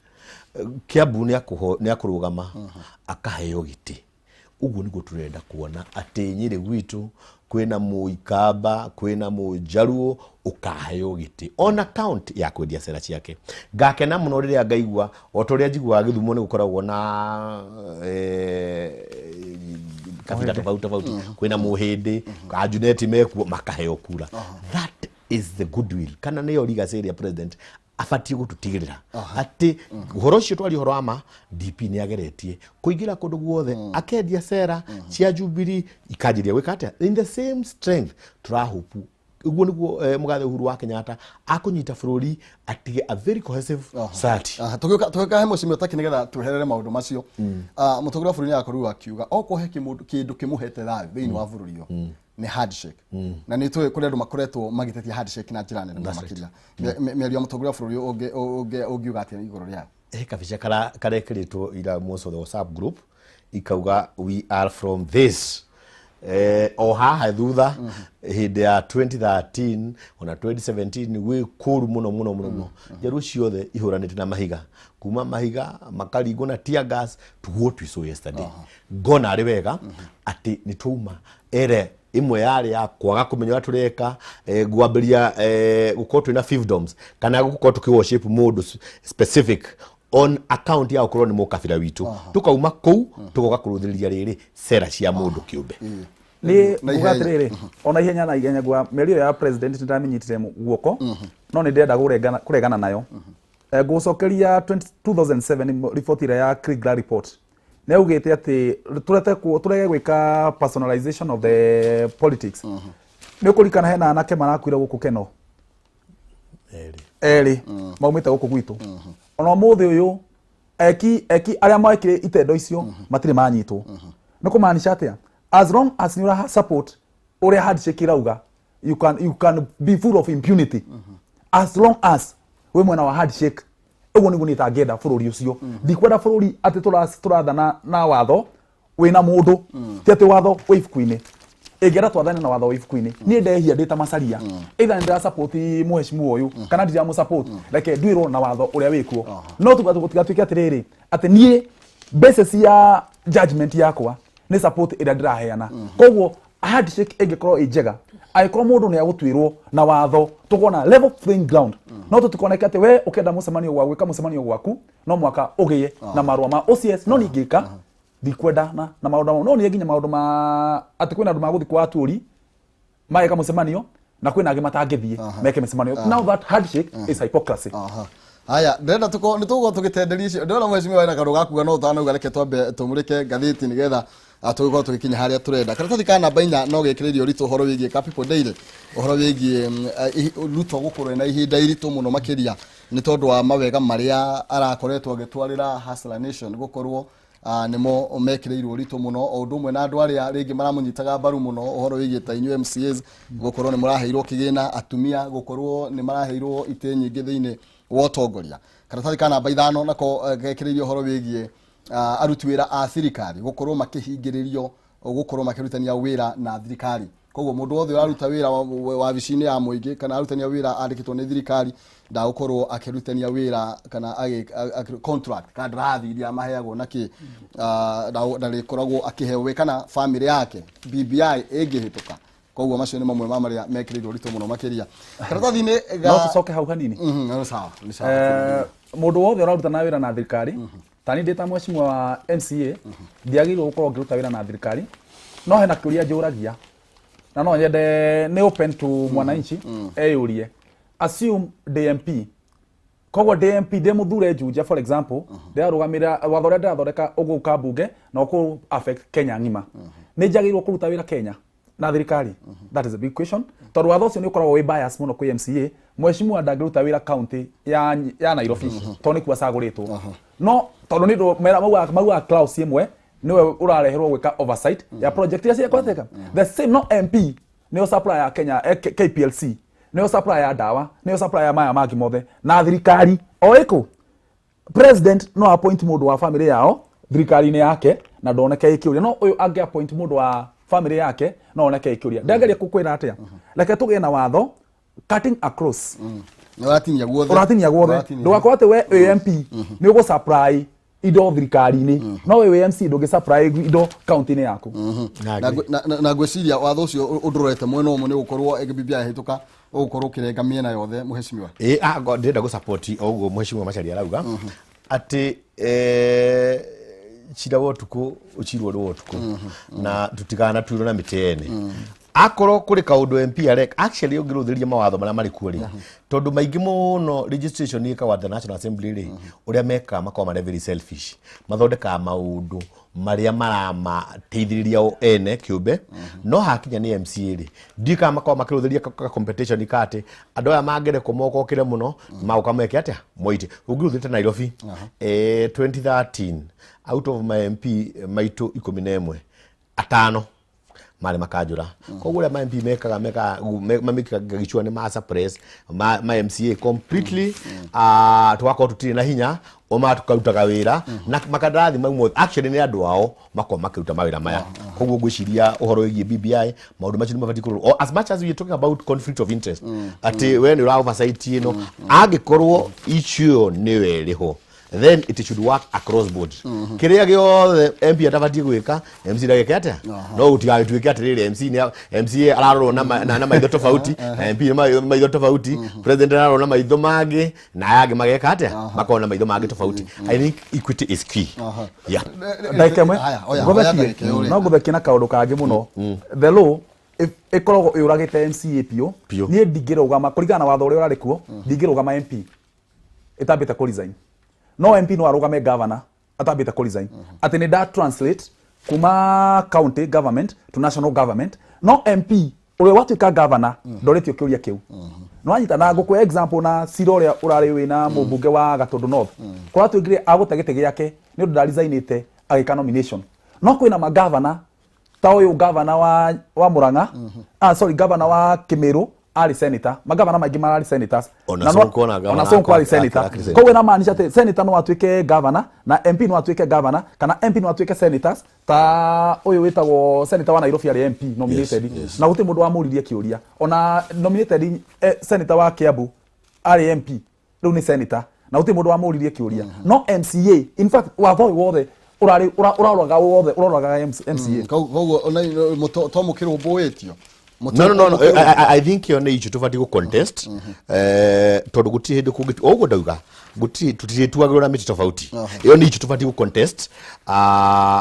Speaker 1: Kiambu nĩ akũrũgama akaheo gĩtĩ. Ũguo nĩguo tũrenda kuona atĩ Nyĩrĩ gwitũ kwĩna mũikamba, kwĩna mũnjaruo ũkaheo gĩtĩ ona count ya kwendia cera ciake. Ngakena mũno rĩrĩa ngaigua o ta ũrĩa njiguaga Gĩthumo nĩ gũkoragwo na kabira tofauti tofauti, kwĩna mũhĩndĩ kanjuneti mekuo makaheo kura. That is the goodwill kana nĩyo legacy ĩrĩa president abatiĩ gũtũtigĩrĩra atĩ ũhoro ũcio twaria ũhoro wa ma. DP nĩ ageretie kũingĩra kũndũ guothe akendia cera cia Jubilee ikanjĩria gwĩka atĩa in the same strength. Tũrahopu ũguo nĩguo mũgathe Uhuru wa Kenyatta akũnyita bũrũri atige a very cohesive society.
Speaker 2: Aha, tũgĩũka he mũcimio taki nĩgetha tweherere maũndũ macio. Mũtongoria wa bũrũri nĩ akorirwo akiuga okorwo he kĩndũ kĩmũhete thayũ thĩinĩ wa bũrũri ũyũ nĩ handshake, na nĩ tũĩ kũrĩ andũ makoretwo magĩtetia handshake na njĩra nene mũno makĩria. Mĩario ya mũtongoria wa bũrũri ũngiuga atĩa igũrũ rĩayo?
Speaker 1: He kabica karekĩrĩtwo ira most of the WhatsApp group ikauga, "We are from this." O haha thutha hĩndĩ ya 2013 ona 2017 gwĩ kũru mũno mũno mũno mũno, njaruo ciothe ihũranĩte na mahiga, kuma mahiga makaringwo na tear gas to what we saw yesterday. Ngona arĩ wega atĩ nĩ twauma ere ĩmwe yarĩ ya kwaga kũmenya ũrĩa tũreka, gwambĩrĩria gũkorwo twĩna fiefdoms kana gũkorwo tũkĩ worship mũndũ specific on account ya gũkorwo nĩ mũkabira witũ. Tukauma kũu tũgoka kũrũthĩrĩria rĩrĩ cera cia mũndũ kĩũmbe.
Speaker 3: Nĩ
Speaker 2: Na
Speaker 3: nguga
Speaker 2: ihenya.
Speaker 3: Atĩrĩrĩ, ona ihenya na ihenya ngwa mĩario ya president nĩ ndamĩnyitire guoko, no nĩ ndĩrenda kũregana nayo. Ngũcokeria 2007 report ĩrĩa ya Kriegler report nĩ yaugĩte atĩ tũrege gwĩka personalization of the politics. Nĩ ũkũririkana hena anake marakuire gũkũ Keno?
Speaker 1: Erĩ.
Speaker 3: Erĩ maumĩte gũkũ gwitũ. Ona ũmũthĩ ũyũ eki arĩa mekire itendo icio matirĩ manyitwo. Nĩ kũmaanisha atĩa? As long as nĩ ũra support ũrĩa handshake ĩrauga, you can be full of impunity as long as wĩ mwena wa handshake. Ũguo nĩguo niĩ itangĩenda bũrũri ũcio. Ndikwenda bũrũri atĩ tũrathana na watho wĩna mũndũ, ti atĩ watho wĩ ibuku-inĩ. Ĩngĩenda twathane na watho wĩ ibuku-inĩ, niĩ ndehia ndĩ ta Macharia, either nĩ ndĩra support mũheshimiwa ũyũ kana ndiramũ support, reke nduĩrwo na watho ũrĩa wĩkuo. No tũtigatuĩke atĩrĩrĩ, atĩ niĩ basis ya judgment yakwa nĩ support ĩrĩa ndĩraheana. Koguo handshake ĩngĩkorwo ĩ njega angĩkorwo mũndũ nĩ agũtuĩrwo na watho, tũkona level playing ground. No tũtikoneke atĩ we ũkĩenda mũcemanio gwa gwĩka mũcemanio gwaku no mwaka ũgĩe na marũa ma OCS. No ningĩka ndikwenda na maũndũ mau, no nĩ nginya maũndũ ma atĩ kwĩna andũ magũthiĩ kwa atũri mageka mũcemanio na kwĩna angĩ matangĩthiĩ meke mĩcemanio. Now that handshake is hypocrisy.
Speaker 2: Aha. Haya, ndĩrenda tũkorwo nĩ tũgũkorwo tũgĩtenderia icio. Ndĩrona mheshimiwa wĩna kaũndũ gakuga, no ũtanauga reke twambe tũmũrĩke ngathĩti nĩgetha tũgĩkorwo tũgĩkinya harĩa tũrenda. Karatathi ka namba 4 no gekĩrĩirie ũritũ ũhoro wĩgiĩ ka People Daily, ũhoro wĩgiĩ Ruto gũkorwo ena ihinda iritũ mũno makĩria nĩ tondũ wa mawega marĩa arakoretwo agĩtwarĩra Hustler Nation, gũkorwo nĩmo mekĩrĩirwo ũritũ mũno, o ũndũ ũmwe na andũ arĩa rĩngĩ maramũnyitaga mbaru mũno, ũhoro wĩgiĩ ta inyuĩ MCAs gũkorwo nĩ mũraheirwo kĩgĩna, atumia gũkorwo nĩ maraheirwo itĩ nyingĩ thĩinĩ wa ũtongoria. Karatathi ka namba 5 nako gekĩrĩirie ũhoro wĩgiĩ aruti wĩra a thirikari gũkorwo makĩhingĩrĩrio gũkorwo makĩrutania wĩra na thirikari. Koguo mũndũ wothe ũraruta wĩra wabici-inĩ ya mũingĩ kana arutania wĩra andĩkĩtwo nĩ thirikari ndagũkorwo akĩrutania wĩra kana contract kandarathi iria maheagwo na kĩ ndarĩkoragwo akĩheo we kana family yake BBI ĩngĩhĩtũka. Koguo macio nĩ mamwe ma marĩa mekĩrĩirwo ũritũ mũno makĩria karatathi-inĩ ga
Speaker 3: No tũcoke hau hanini.
Speaker 2: Nĩ sawa, nĩ sawa.
Speaker 3: Mũndũ wothe ũraruta na wĩra na thirikari, ta niĩ ndĩ ta mheshimiwa wa MCA, ndiagĩrĩirwo gũkorwo ngĩruta wĩra na thirikari. No hena kĩũria njũragia na no nyende nĩ open to mwananchi eyũrie. Assume ndĩ MP, koguo ndĩ MP, ndĩ mũthure Juja for example, ndĩrarũgamĩrĩra watho ũrĩa ndĩrathondeka ũgũka mbunge na ũkũ affect Kenya ng'ima, nĩ njagĩrĩirwo kũruta wĩra Kenya na thirikari? That is a big question, tondũ watho ũcio nĩ ũkoragwo wĩ bias mũno kwĩ MCA. Mheshimiwa ndangĩruta wĩra county ya Nairobi tondũ nĩkuo acagũrĩtwo, no tondũ nĩ ũndũ maugaga clause ĩmwe nĩwe ũrareherwo gwĩka oversight ya project iria ciekũhetũka the same. No MP nĩyo supply ya Kenya, KPLC nĩyo supply ya ndawa, nĩyo supply ya maya mangĩ mothe na thirikari o ĩkũ. President no appoint mũndũ wa family yao thirikari-inĩ yake na ndoneke ĩkĩũria, no ũyũ angĩ appoint mũndũ wa family yake no oneke ĩkĩũria. Ndageria gũkwĩra atĩa, reke tũgĩe na watho cutting across.
Speaker 2: Nĩ ũratinia guothe.
Speaker 3: Ũratinia guothe.
Speaker 2: Ũratinia.
Speaker 3: Ndũgakorwo atĩ we wĩ MP nĩ ũgũ supply indo thirikari-inĩ, no we wĩ MC ndũngĩ supply indo county-inĩ yaku.
Speaker 2: Na ngwĩciria watho ũcio ũndũrorete mwena ũmwe nĩ gũkorwo BBI yahĩtũka ũgũkorwo ũkĩrenga mĩena yothe, mheshimiwa.
Speaker 1: Ĩ, ndĩrenda gũ-support o ũguo mheshimiwa Macharia arauga atĩ cira wa ũtukũ ũcirwo nĩ wa ũtukũ na tũtikanatuĩrwo na mĩtĩ ene. Akorwo kũrĩ kaũndũ MP areka, actually ũngĩrũthĩrĩria mawatho marĩa marĩ kuo rĩ, tondũ maingĩ mũno registration ĩkagwo at the National Assembly rĩ, ũrĩa mekaga makoragwo marĩ very selfish, mathondekaga maũndũ marĩa maramateithĩrĩria o ene kĩũmbe. No hakinya nĩ MCA rĩ, ndiũĩ kana makoragwo makĩrũthĩrĩria ka competition ka atĩ andũ aya mangĩrekwo mokokĩre mũno magoka meke atĩa moite. Ũngĩrũthĩte Nairobi, 2013 out of my MP maitũ 11, atano marĩ makanjũra. Koguo ũrĩa ma MP mekaga mamĩkaga gĩcua nĩ ma suppress ma MCA completely, tũgakorwo tũtirĩ na hinya o ma tũkarutaga wĩra na makandarathi mau mothe actually nĩ andũ ao makorwo makĩruta mawĩra maya. Koguo ngwĩciria ũhoro wĩgiĩ BBI, maũndũ macio nĩ mabatiĩ kũrorwo. As much as we are talking about conflict of interest, atĩ we nĩ ũra oversight ĩno, angĩkorwo issue ĩyo nĩyo ĩrĩho, then it should work across board. Kĩrĩa gĩothe MP atabatiĩ gwĩka, MC ndagĩke atĩa. No gũtigagĩtuĩke atĩrĩrĩ, MC nĩ MCA ararorwo na maitho tofauti na MP na maitho tofauti, president ararorwo na maitho mangĩ na aya angĩ mageka atĩa, makorwo na maitho mangĩ tofauti. I think equity is key, yeah.
Speaker 3: Ndagĩka ĩmwe.
Speaker 2: Haya, oya, oya
Speaker 3: ngũthekie.
Speaker 2: ndagĩka ĩyo rĩ.
Speaker 3: No ngũthekie na kaũndũ kangĩ mũno. The law ĩkoragwo ĩũragĩte MCA biũ.
Speaker 1: Biũ.
Speaker 3: Niĩ ndingĩrũgama kũringana na watho ũrĩa ũrarĩ kuo, ndingĩrũgama MP ĩtambĩte kũ resign, no MP no arũgame governor atambĩte kũ resign, atĩ nĩ nda translate kuma county government to national government. No MP ũrĩa watuĩka governor ndorĩtio kĩũria kĩu. Nĩwanyita? Na ngũkũhe example na cira ũrĩa ũrarĩ wĩna mũmbunge wa Gatũndũ North, kũratuĩkire agũte gĩtĩ gĩake nĩ ũndũ ndaresignĩte agĩka nomination. No kwĩna magavana ta ũyũ gavana wa Murang'a, sorry, gavana wa Kĩmĩrũ. Arĩ senator, magavana maingĩ mararĩ senators.
Speaker 1: Ona
Speaker 3: Na
Speaker 1: Sonko ona gavana
Speaker 3: ona Sonko arĩ senator.
Speaker 1: akĩrĩ senator.
Speaker 3: Koguo ĩramaanisha atĩ senator no atuĩke governor na MP no atuĩke governor kana MP no atuĩke senators, ta ũyũ wĩtagwo senator wa Nairobi arĩ MP nominated.
Speaker 1: Yes.
Speaker 3: Na gũtirĩ mũndũ wamũririe kĩũria. Ona nominated senator wa Kiambu arĩ MP, rĩu nĩ senator, na gũtirĩ mũndũ wamũririe kĩũria. No MCA, in fact, watho ũyũ wothe ũrarĩ ũraroraga wothe ũroraga MCA.
Speaker 2: Koguo ona to mũkĩrũmbũĩtio.
Speaker 1: No, I think ĩyo nĩ issue tũbatiĩ gũ contest, tondũ gũtirĩ hĩndĩ kũngĩ ũguo ndauga gũtirĩ tũtirĩtuagĩrwo na mĩtĩ tofauti. Ĩyo nĩ issue tũbatiĩ gũ contest.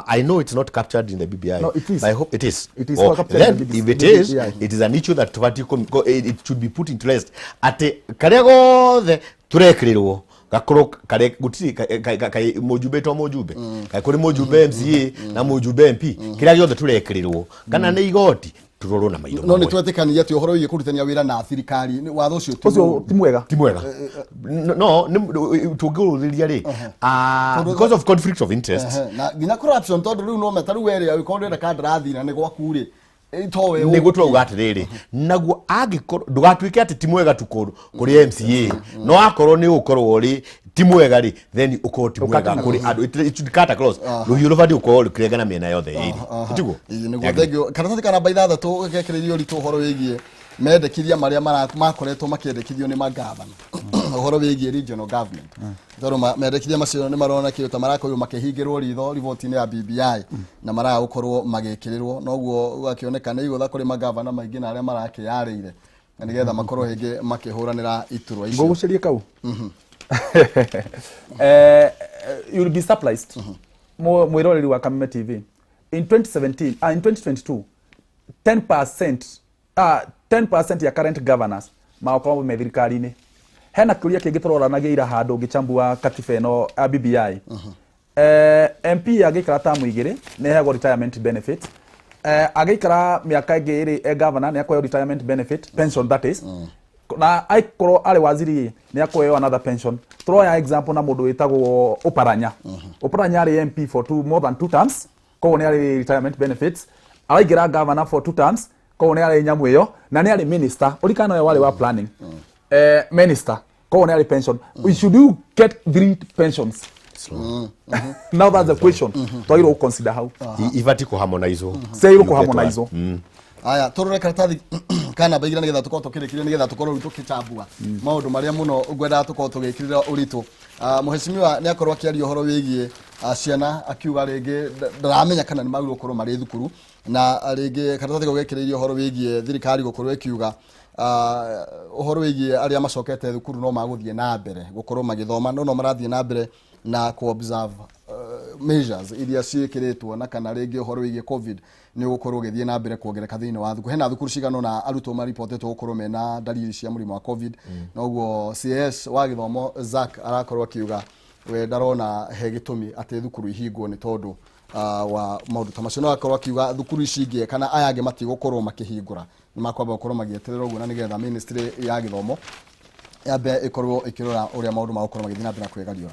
Speaker 1: I know it's not captured in the BBI.
Speaker 3: No, it is.
Speaker 1: But I hope it is.
Speaker 3: It is
Speaker 1: Oh,
Speaker 3: captured in
Speaker 1: then
Speaker 3: the
Speaker 1: if it is,
Speaker 3: BBI.
Speaker 1: it is an issue that tũbatiĩ it should be put into rest, atĩ karĩa gothe tũrekĩrĩrwo gakorwo karĩa gũtirĩ mũjumbe to mũjumbe, kaĩ kũrĩ mũjumbe MCA na mũjumbe MP, kĩrĩa gĩothe tũrekĩrĩrwo kana nĩ igoti tũrorwo na maitho
Speaker 2: No nĩ
Speaker 1: mamwe.
Speaker 2: twetĩkania atĩ ũhoro wĩgiĩ kũrutithania wĩra na thirikari watho ũcio ti
Speaker 3: Ũcio
Speaker 2: mũũru.
Speaker 3: ti mwega.
Speaker 1: Ti mwega, no tũngĩũrũthĩria rĩ, because of conflict of interest.
Speaker 2: Ehe, na nginya corruption, tondũ rĩu no meta rĩu werĩ angĩkorwo ndũrenda kandarathi na nĩ gwaku rĩ, towe.
Speaker 1: Nĩguo turauga atĩrĩrĩ, naguo angĩkorwo ndũgatuĩke atĩ ti mwega tu kũrĩ MCA, no akorwo nĩ ũkorwo rĩ ti mwega rĩ, then ũkorwo ti mwega kũrĩ andũ. It should cut across. Rũhiũ rũbatiĩ gũkorwo rũkĩrengana mĩena yothe ĩrĩ, tiguo?
Speaker 2: Ĩĩ, nĩguo. Thengiũ. Karatathi ka namba 6 gekĩrĩirio ũritũ ũhoro wĩgiĩ mendekithia marĩa makoretwo makĩendekithio nĩ magavana ũhoro wĩgiĩ regional government, tondũ mendekithia macio nĩ marona kĩndũ ta marakorirwo makĩhingĩrwo ritho riboti-inĩ ya BBI na maraga gũkorwo magĩkĩrĩrwo, noguo gũgakĩoneka nĩ igũtha kũrĩ magavana maingĩ na arĩa marakĩyarĩire na nĩgetha makorwo rĩngĩ makĩhũranĩra iturwa icio.
Speaker 3: Ngũgũcĩrie kau, you'll be surprised, mwĩroreri wa Kameme TV, in 2017, in 2022, 10%, 10% ya current governors magokorwo me thirikari-inĩ. Hena kĩũria kĩngĩ tũroranagia ira handũ ngĩchambua katiba ĩno ya BBI. MP agĩikara tamu 2 nĩ aheagwo retirement benefit, agĩikara mĩaka ĩngĩ ĩrĩ e governor nĩ akũheo retirement benefit, pension that is, na aikorwo arĩ waziri nĩ akũheo another pension. Tũroya example na mũndũ wĩtagwo Oparanya. Oparanya arĩ MP for more than two terms, koguo nĩ arĩ retirement benefits. Araingĩra governor for two terms, koguo nĩ arĩ nyamũ ĩyo, na nĩ arĩ minister, ũrikana ũyũ warĩ wa planning, minister, koguo nĩ arĩ pension. Should you get three pensions? Now that's the question twagĩrĩirwo gũconsider hau.
Speaker 1: Ibatiĩ kũharmonizwo.
Speaker 3: Ciagĩrĩirwo kũharmonizwo.
Speaker 2: Aya, tũrore karatathi ka namba 2 nĩgetha tũkorwo tũkĩrĩkĩria, nĩgetha tũkorwo rĩu tũkĩchambua maũndũ marĩa mũno ngwendaga tũkorwo tũgĩkĩrĩra ũritũ. Mũhecimiwa nĩ akorwo akĩaria ũhoro wĩgiĩ ciana, akiuga rĩngĩ ndaramenya kana nĩ magĩrĩirwo gũkorwo marĩ thukuru, na rĩngĩ karatathi kau gekĩrĩirie ũhoro wĩgiĩ thirikari gũkorwo ĩkiuga ũhoro wĩgiĩ arĩa macokete thukuru no magũthiĩ na mbere gũkorwo magĩthoma, no marathiĩ na mbere na ku observe measures iria ciĩkĩrĩtwo, na kana rĩngĩ ũhoro wĩgiĩ COVID nĩ ũgũkorwo ũgĩthiĩ na mbere kuongereka thĩinĩ wa thukuru. Hena thukuru cigana ũna arutwo maripotetwo gũkorwo mena dalili cia mũrimũ wa COVID. Noguo CS wa gĩthomo Zack arakorwo akiuga we ndarona he gĩtũmi atĩ thukuru ihingwo nĩ tondũ wa maũndũ ta macio, no akorwo akiuga thukuru ici ingĩ kana aya angĩ matigũkorwo makĩhingũra, nĩ makwamba gũkorwo magĩeterera ũguo na nĩgetha ministry ya gĩthomo yambe ĩkorwo ĩkĩrora ũrĩa maũndũ magũkorwo magĩthiĩ na mbere na kwĩgariũra.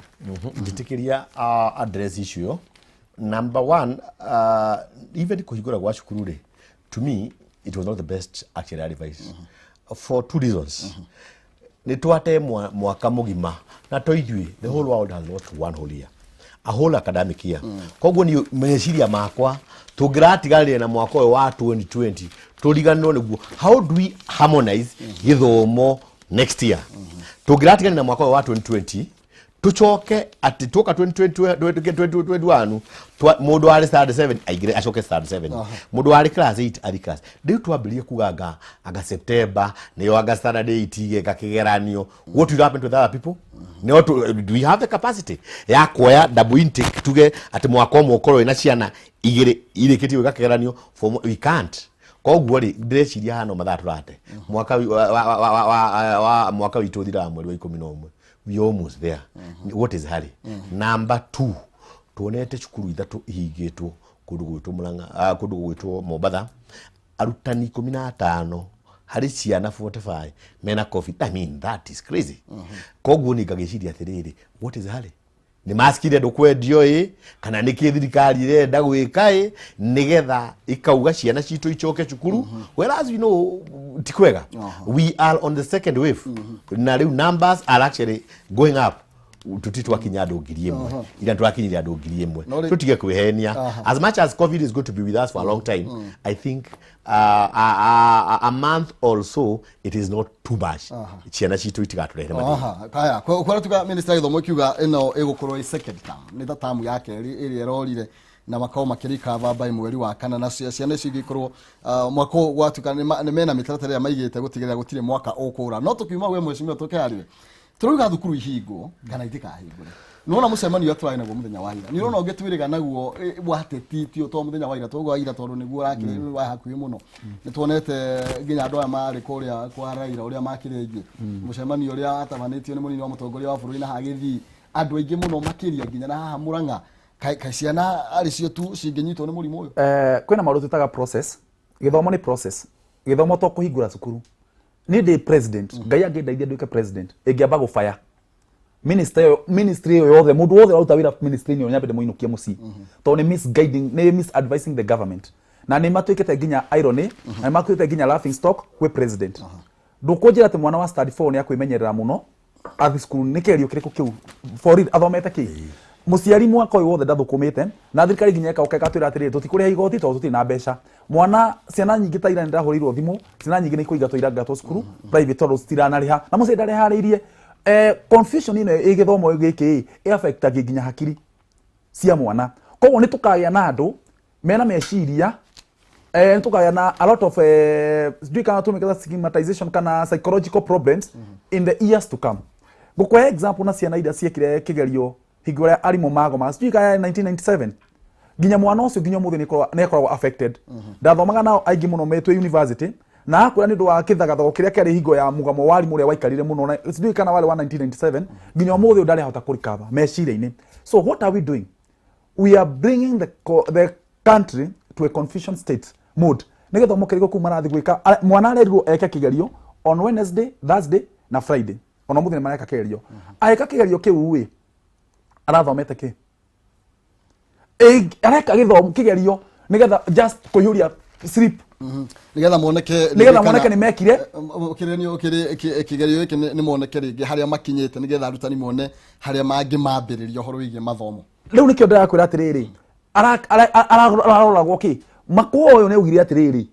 Speaker 1: Njĩtĩkĩria address issue ĩyo. Number one, even kũhingũra gwa cukuru rĩ, to me it was not the best actually advice for two reasons. Nĩ twate mwaka mũgima na to ithuĩ, the whole world has lost one whole year, a whole academic year. Koguo ni meciria makwa tũngĩratigarire na mwaka ũyũ wa 2020 tũriganĩrwo nĩguo how do we harmonize gĩthomo next year. Tũngĩratigarire na mwaka ũyũ wa 2020 tucoke atĩ tuoka 2021, mũndũ warĩ standard 7 aingĩre acoke standard 7, mũndũ warĩ class 8 arĩ class. Rĩu twambĩrĩrie kuga anga September nĩyo anga standard 8 igeka kĩgeranio, what will happen to the other people? No do we have the capacity ya kuoya double intake, tuge atĩ mwaka ũmwe ũkorwo wĩna ciana igĩrĩ irĩkĩtie gwĩka kĩgeranio form? We can't. Koguo rĩ, ndĩreciria hano mathaa tũrate mwaka wa mwaka witũ ũthiraga mweri wa 11. We are almost there. What is hurry? Number two, tuonete cukuru ithatũ ihingĩtwo kũndũ gwĩtwo Murang'a, kũndũ gwĩtwo Mombatha, arutani 15 harĩ ciana 45 mena COVID. I mean, that is crazy. Koguo niĩ ngagĩciria atĩrĩrĩ, what is hurry? Nĩ mask iria ndũkwendio ĩ kana nĩ kĩ thirikari ĩrenda gwĩka ĩ nĩgetha ikauga ciana citũ icoke cukuru, whereas we know ti kwega. We are on the second wave na rĩu numbers are actually going up. Tuti twakinya andũ 1,000, ira twakinyire andũ 1,000.
Speaker 2: No
Speaker 1: Tutige kwĩhenia. As much as COVID is going to be with us for a long time, I think a month or so, it is not too much. Ciana citũ itigatũrehere mathĩna.
Speaker 2: Aha, kaya kwa tuga minister gĩthomo ikiuga ĩno ĩgũkorwo ĩ second term, nĩ ta tamu ya kerĩ ĩrĩa ĩrorire na makorwo makĩrecover by mweri wa kana, na ciana icio ingĩkorwo mwaka ũyũ gwatuĩka nĩ mena mĩtaratara ĩrĩa maigĩte gũtigĩrĩra gũtirĩ mwaka ũkũra. No tũkiuma we mheshimiwa, tũkĩarĩwe tũrauga thukuru ihingwo kana itikahingũre. Nĩwona mũcemanio ũrĩa tũrarĩ naguo mũthenya wa ira, nĩ ũrona ũngĩtwĩrĩga naguo watetitio to mũthenya wa ira, tũguo wa ira tondũ nĩguo ũrakĩrĩ wa hakuhĩ mũno. Nĩ tuonete nginya andũ aya marĩ kũrĩa kwa Raila ũrĩa makĩrĩ aingĩ, mũcemanio ũrĩa watabanĩtio nĩ mũnini wa mũtongoria wa bũrũri, na hagĩthiĩ andũ aingĩ mũno makĩria nginya na haha Mũrang'a. Kaĩ ciana arĩ cio tu cingĩnyitwo nĩ mũrimũ ũyũ?
Speaker 3: Kwĩna maũndũ twĩtaga process. Gĩthomo nĩ process. Gĩthomo to kũhingũra cukuru. Niĩ ndĩ president, Ngai angĩndeithia nduĩke president, ĩngĩamba gũbaya minister ĩyo, ministry ĩyo yothe, mũndũ wothe ũraruta wĩra ministry ĩyo nyambe ndĩmũinũkie mũciĩ, tondũ nĩ misguiding, nĩ misadvising the government, na nĩ matuĩkĩte nginya irony, na nĩ matuĩkĩte nginya laughing stock kwĩ president. Ndũkũnjĩra atĩ mwana wa standard 4 nĩ akwĩmenyerera mũno athi cukuru. Nĩ kĩgerio kĩrĩkũ kĩu? For real, athomete kĩ? Mũciari mwaka ũyũ wothe ndathũkũmĩte, na thirikari nginya ĩkaũka ĩgatwĩra atĩrĩrĩ, tũtikũrĩha igoti tondũ tũtirĩ na mbeca. Mwana, ciana nyingĩ ta ira nĩndahũrĩirwo thimũ, ciana nyingĩ nĩ ikũingatwo, irangatwo cukuru private tondũ citiranarĩha na mũciari ndarĩharĩirie. Confusion ĩno ĩ gĩthomo gĩkĩ ĩ affectagia nginya hakiri cia mwana. Koguo nĩ tũkagĩa na andũ mena meciria, nĩ tũkagĩa na a lot of sijui kana tũmĩkĩta stigmatization kana psychological problems in the years to come. Ngũkũhe example na ciana iria ciekire kĩgerio hingo ĩrĩa arimũ magoma, sijui kana 1997, nginya mwana ũcio nginya ũmũthĩ nĩ akoragwo affected. Ndathomaga nao aingĩ mũno metwe university na akwĩra nĩ ũndũ wa kĩthagathago kĩrĩa kĩarĩ hingo ya mũgamo wa arimũ ũrĩa waikarire mũno, na sijui kana warĩ wa 1997, nginya ũmũthĩ ũyũ ndarĩ ahota kũrecover meciria-inĩ. So what are we doing? We are bringing the country to a confusion state mode. Nĩ gĩthomo kĩrĩkũ kũu marathiĩ gwĩka? Mwana arerirwo eke kĩgerio on Wednesday, Thursday na Friday. Ona mũthĩ nĩ mareka kĩgerio. Agĩka kĩgerio kĩu ĩ arathomete kĩ? Areka gĩthomo kĩgerio nĩgetha just kũiyũria slip.
Speaker 2: Nĩgetha moneke.
Speaker 3: Nĩgetha moneke nĩ mekire.
Speaker 2: Kĩgerio kĩgerio gĩkĩ nĩ moneke rĩngĩ harĩa makinyĩte, nĩgetha arutani mone harĩa mangĩmambĩrĩria ũhoro wĩgiĩ mathomo.
Speaker 3: Rĩu nĩkĩo ndĩrakwĩra atĩrĩrĩ, araroragwo kĩ makũa ũyũ nĩ augire atĩrĩrĩ,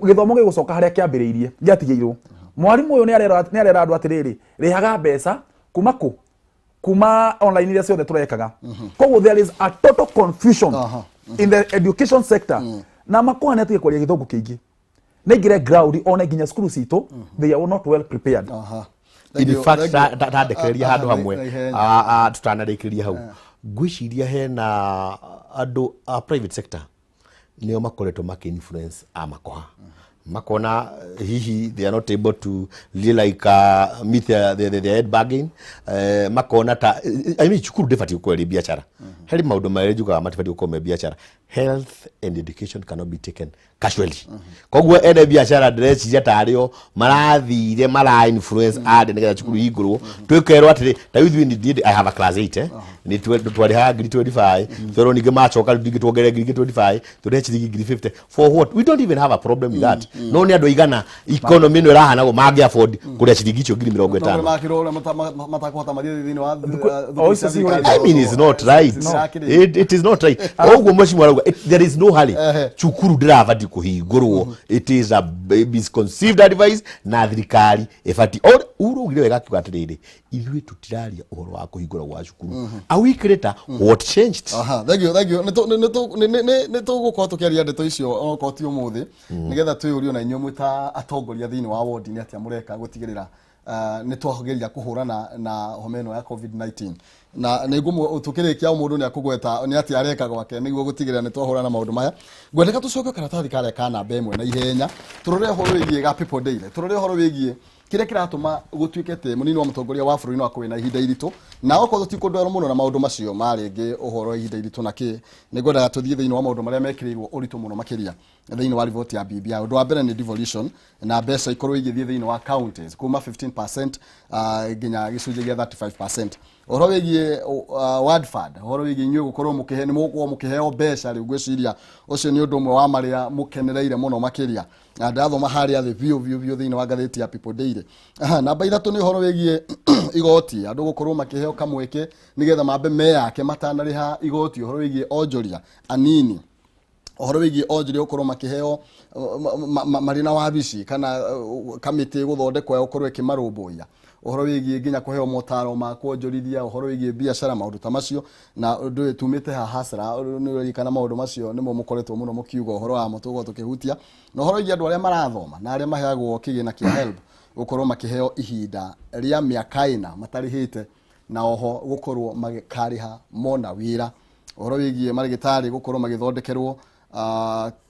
Speaker 3: gĩthomo gĩgũcoka harĩa kĩambĩrĩirie gĩatigĩirwo. Mwarimũ ũyũ nĩ arera andũ atĩrĩrĩ, rĩhaga mbeca kuma kũ kuma online iria ciothe tũrekaga. Koguo there is a total confusion in the education sector, na makũa nĩ atige kwaria gĩthũngũ kĩingĩ, nĩ aingĩre ground one nginya cukuru citũ they are not well prepared.
Speaker 1: In fact, ndandekereria handũ hamwe, tũtanarĩkĩrĩria hau, ngwĩciria hena andũ a private sector nĩo makoretwo makĩ influence a makoha, makona hihi they are not able to really like meet their head bargain. Makona ta, I mean, cukuru ndĩbatiĩ gũkorwo ĩrĩ biacara. Harĩ maũndũ marĩa njugaga matibatiĩ gũkorwo me biacara. Health and education cannot be taken casually. Koguo ene biacara ndĩreciria tarĩ o marathire mara influence andĩ nĩgetha cukuru ihingũrwo. Twĩkerwo atĩrĩ, ta rĩu ithuĩ niĩ I have a class 8, nĩ twarĩhaga ngiri 25, twerwo ningĩ macoka rĩu ningĩ tuongerere ngiri 25, tũrĩhe ciringi ngiri 50. For what? We don't even have a problem with that. No nĩ andũ aigana economy ĩno ĩrahana ũguo mangĩ afford kũrĩa ciringi icio ngiri mĩrongo
Speaker 2: No
Speaker 1: ĩtano?
Speaker 2: Makĩrwo ũrĩa matakũhota mathiĩ thĩinĩ wa
Speaker 3: O icio cihũrĩte.
Speaker 1: I mean, it's not right. It is not right. Oguo mheshimiwa arauga, there is no hurry. Cukuru ndĩrabatiĩ kũhingũrwo. It is a misconceived advice na thirikari ĩbatiĩ. Uraugire wega akiuga atĩrĩrĩ, ithuĩ tũtiraria ũhoro wa kũhingũra gwa cukuru. A week later, what changed?
Speaker 2: Aha, thank you, thank you. Nĩ tũgũkorwo tũkĩaria ndeto icio onokorwo ti ũmũthĩ, nĩgetha twĩyũrie na inyuĩ mwĩ ta atongoria thĩinĩ wa wodi nĩ atĩa mũreka gũtigĩrĩra nĩ twageria kũhũrana na homa ĩno ya COVID-19. Na nĩ ngũmũ tũkĩrĩkia, o mũndũ nĩ akũgweta nĩ atĩa areka gwake nĩguo gũtigĩrĩra nĩ twahũrana na maũndũ maya. Ngwendeka tũcoke karatathi karĩa ka namba 1 na ihenya, tũrore ũhoro wĩgiĩ ga People Daily, tũrore ũhoro wĩgiĩ kĩrĩa kĩratũma gũtuĩke atĩ mũnini wa mũtongoria wa bũrũri no akorwo na ihinda iritũ. Na okorwo tũtikũndwerwo mũno na maũndũ macio ma rĩngĩ ũhoro wa ihinda iritũ na kĩ, nĩ ngwendaga tũthiĩ thĩinĩ wa maũndũ marĩa mekĩrĩirwo ũritũ mũno makĩria thĩinĩ wa riboti ya BBI. Ũndũ wa mbere nĩ devolution na mbeca ikorwo igĩthiĩ thĩinĩ wa counties kuma 15% nginya gĩcunjĩ gĩa 35%. Ũhoro wĩgiĩ ward fund, ũhoro wĩgiĩ inyuĩ gũkorwo mũkĩhe, nĩ mũgũkorwo mũkĩheo mbeca rĩu, ngwĩciria ũcio nĩ ũndũ ũmwe wa marĩa mũkenereire mũno makĩria. Na ndathoma harĩa thĩ biũ biũ biũ thĩinĩ wa ngathĩti ya People Daily. Aha, namba 3 nĩ ũhoro wĩgiĩ igoti, andũ gũkorwo makĩheo kamweke nĩgetha mambe meyake matanarĩha igoti, ũhoro wĩgiĩ onjoria anini, ũhoro wĩgiĩ onjoria gũkorwo makĩheo marĩ na wabici kana kamĩtĩ gũthondekwo ya gũkorwo ĩkĩmarũmbũiya, ũhoro wĩgiĩ nginya kũheo motaro ma kuonjorithia, ũhoro wĩgiĩ biacara, maũndũ ta macio. Na ũndũ ũyũ tumĩte haha hasra, nĩ ũririkana maũndũ macio nĩmo mũkoretwo mũno mũkiuga ũhoro wamo, tũgũkorwo tũkĩhutia. Na ũhoro wĩgiĩ andũ arĩa marathoma na arĩa maheagwo kĩgĩna kĩa HELB gũkorwo makĩheo ihinda rĩa mĩaka 4 matarĩhĩte, na oho gũkorwo magĩkarĩha mona wĩra. Ũhoro wĩgiĩ marĩgĩtarĩ gũkorwo magĩthondekerwo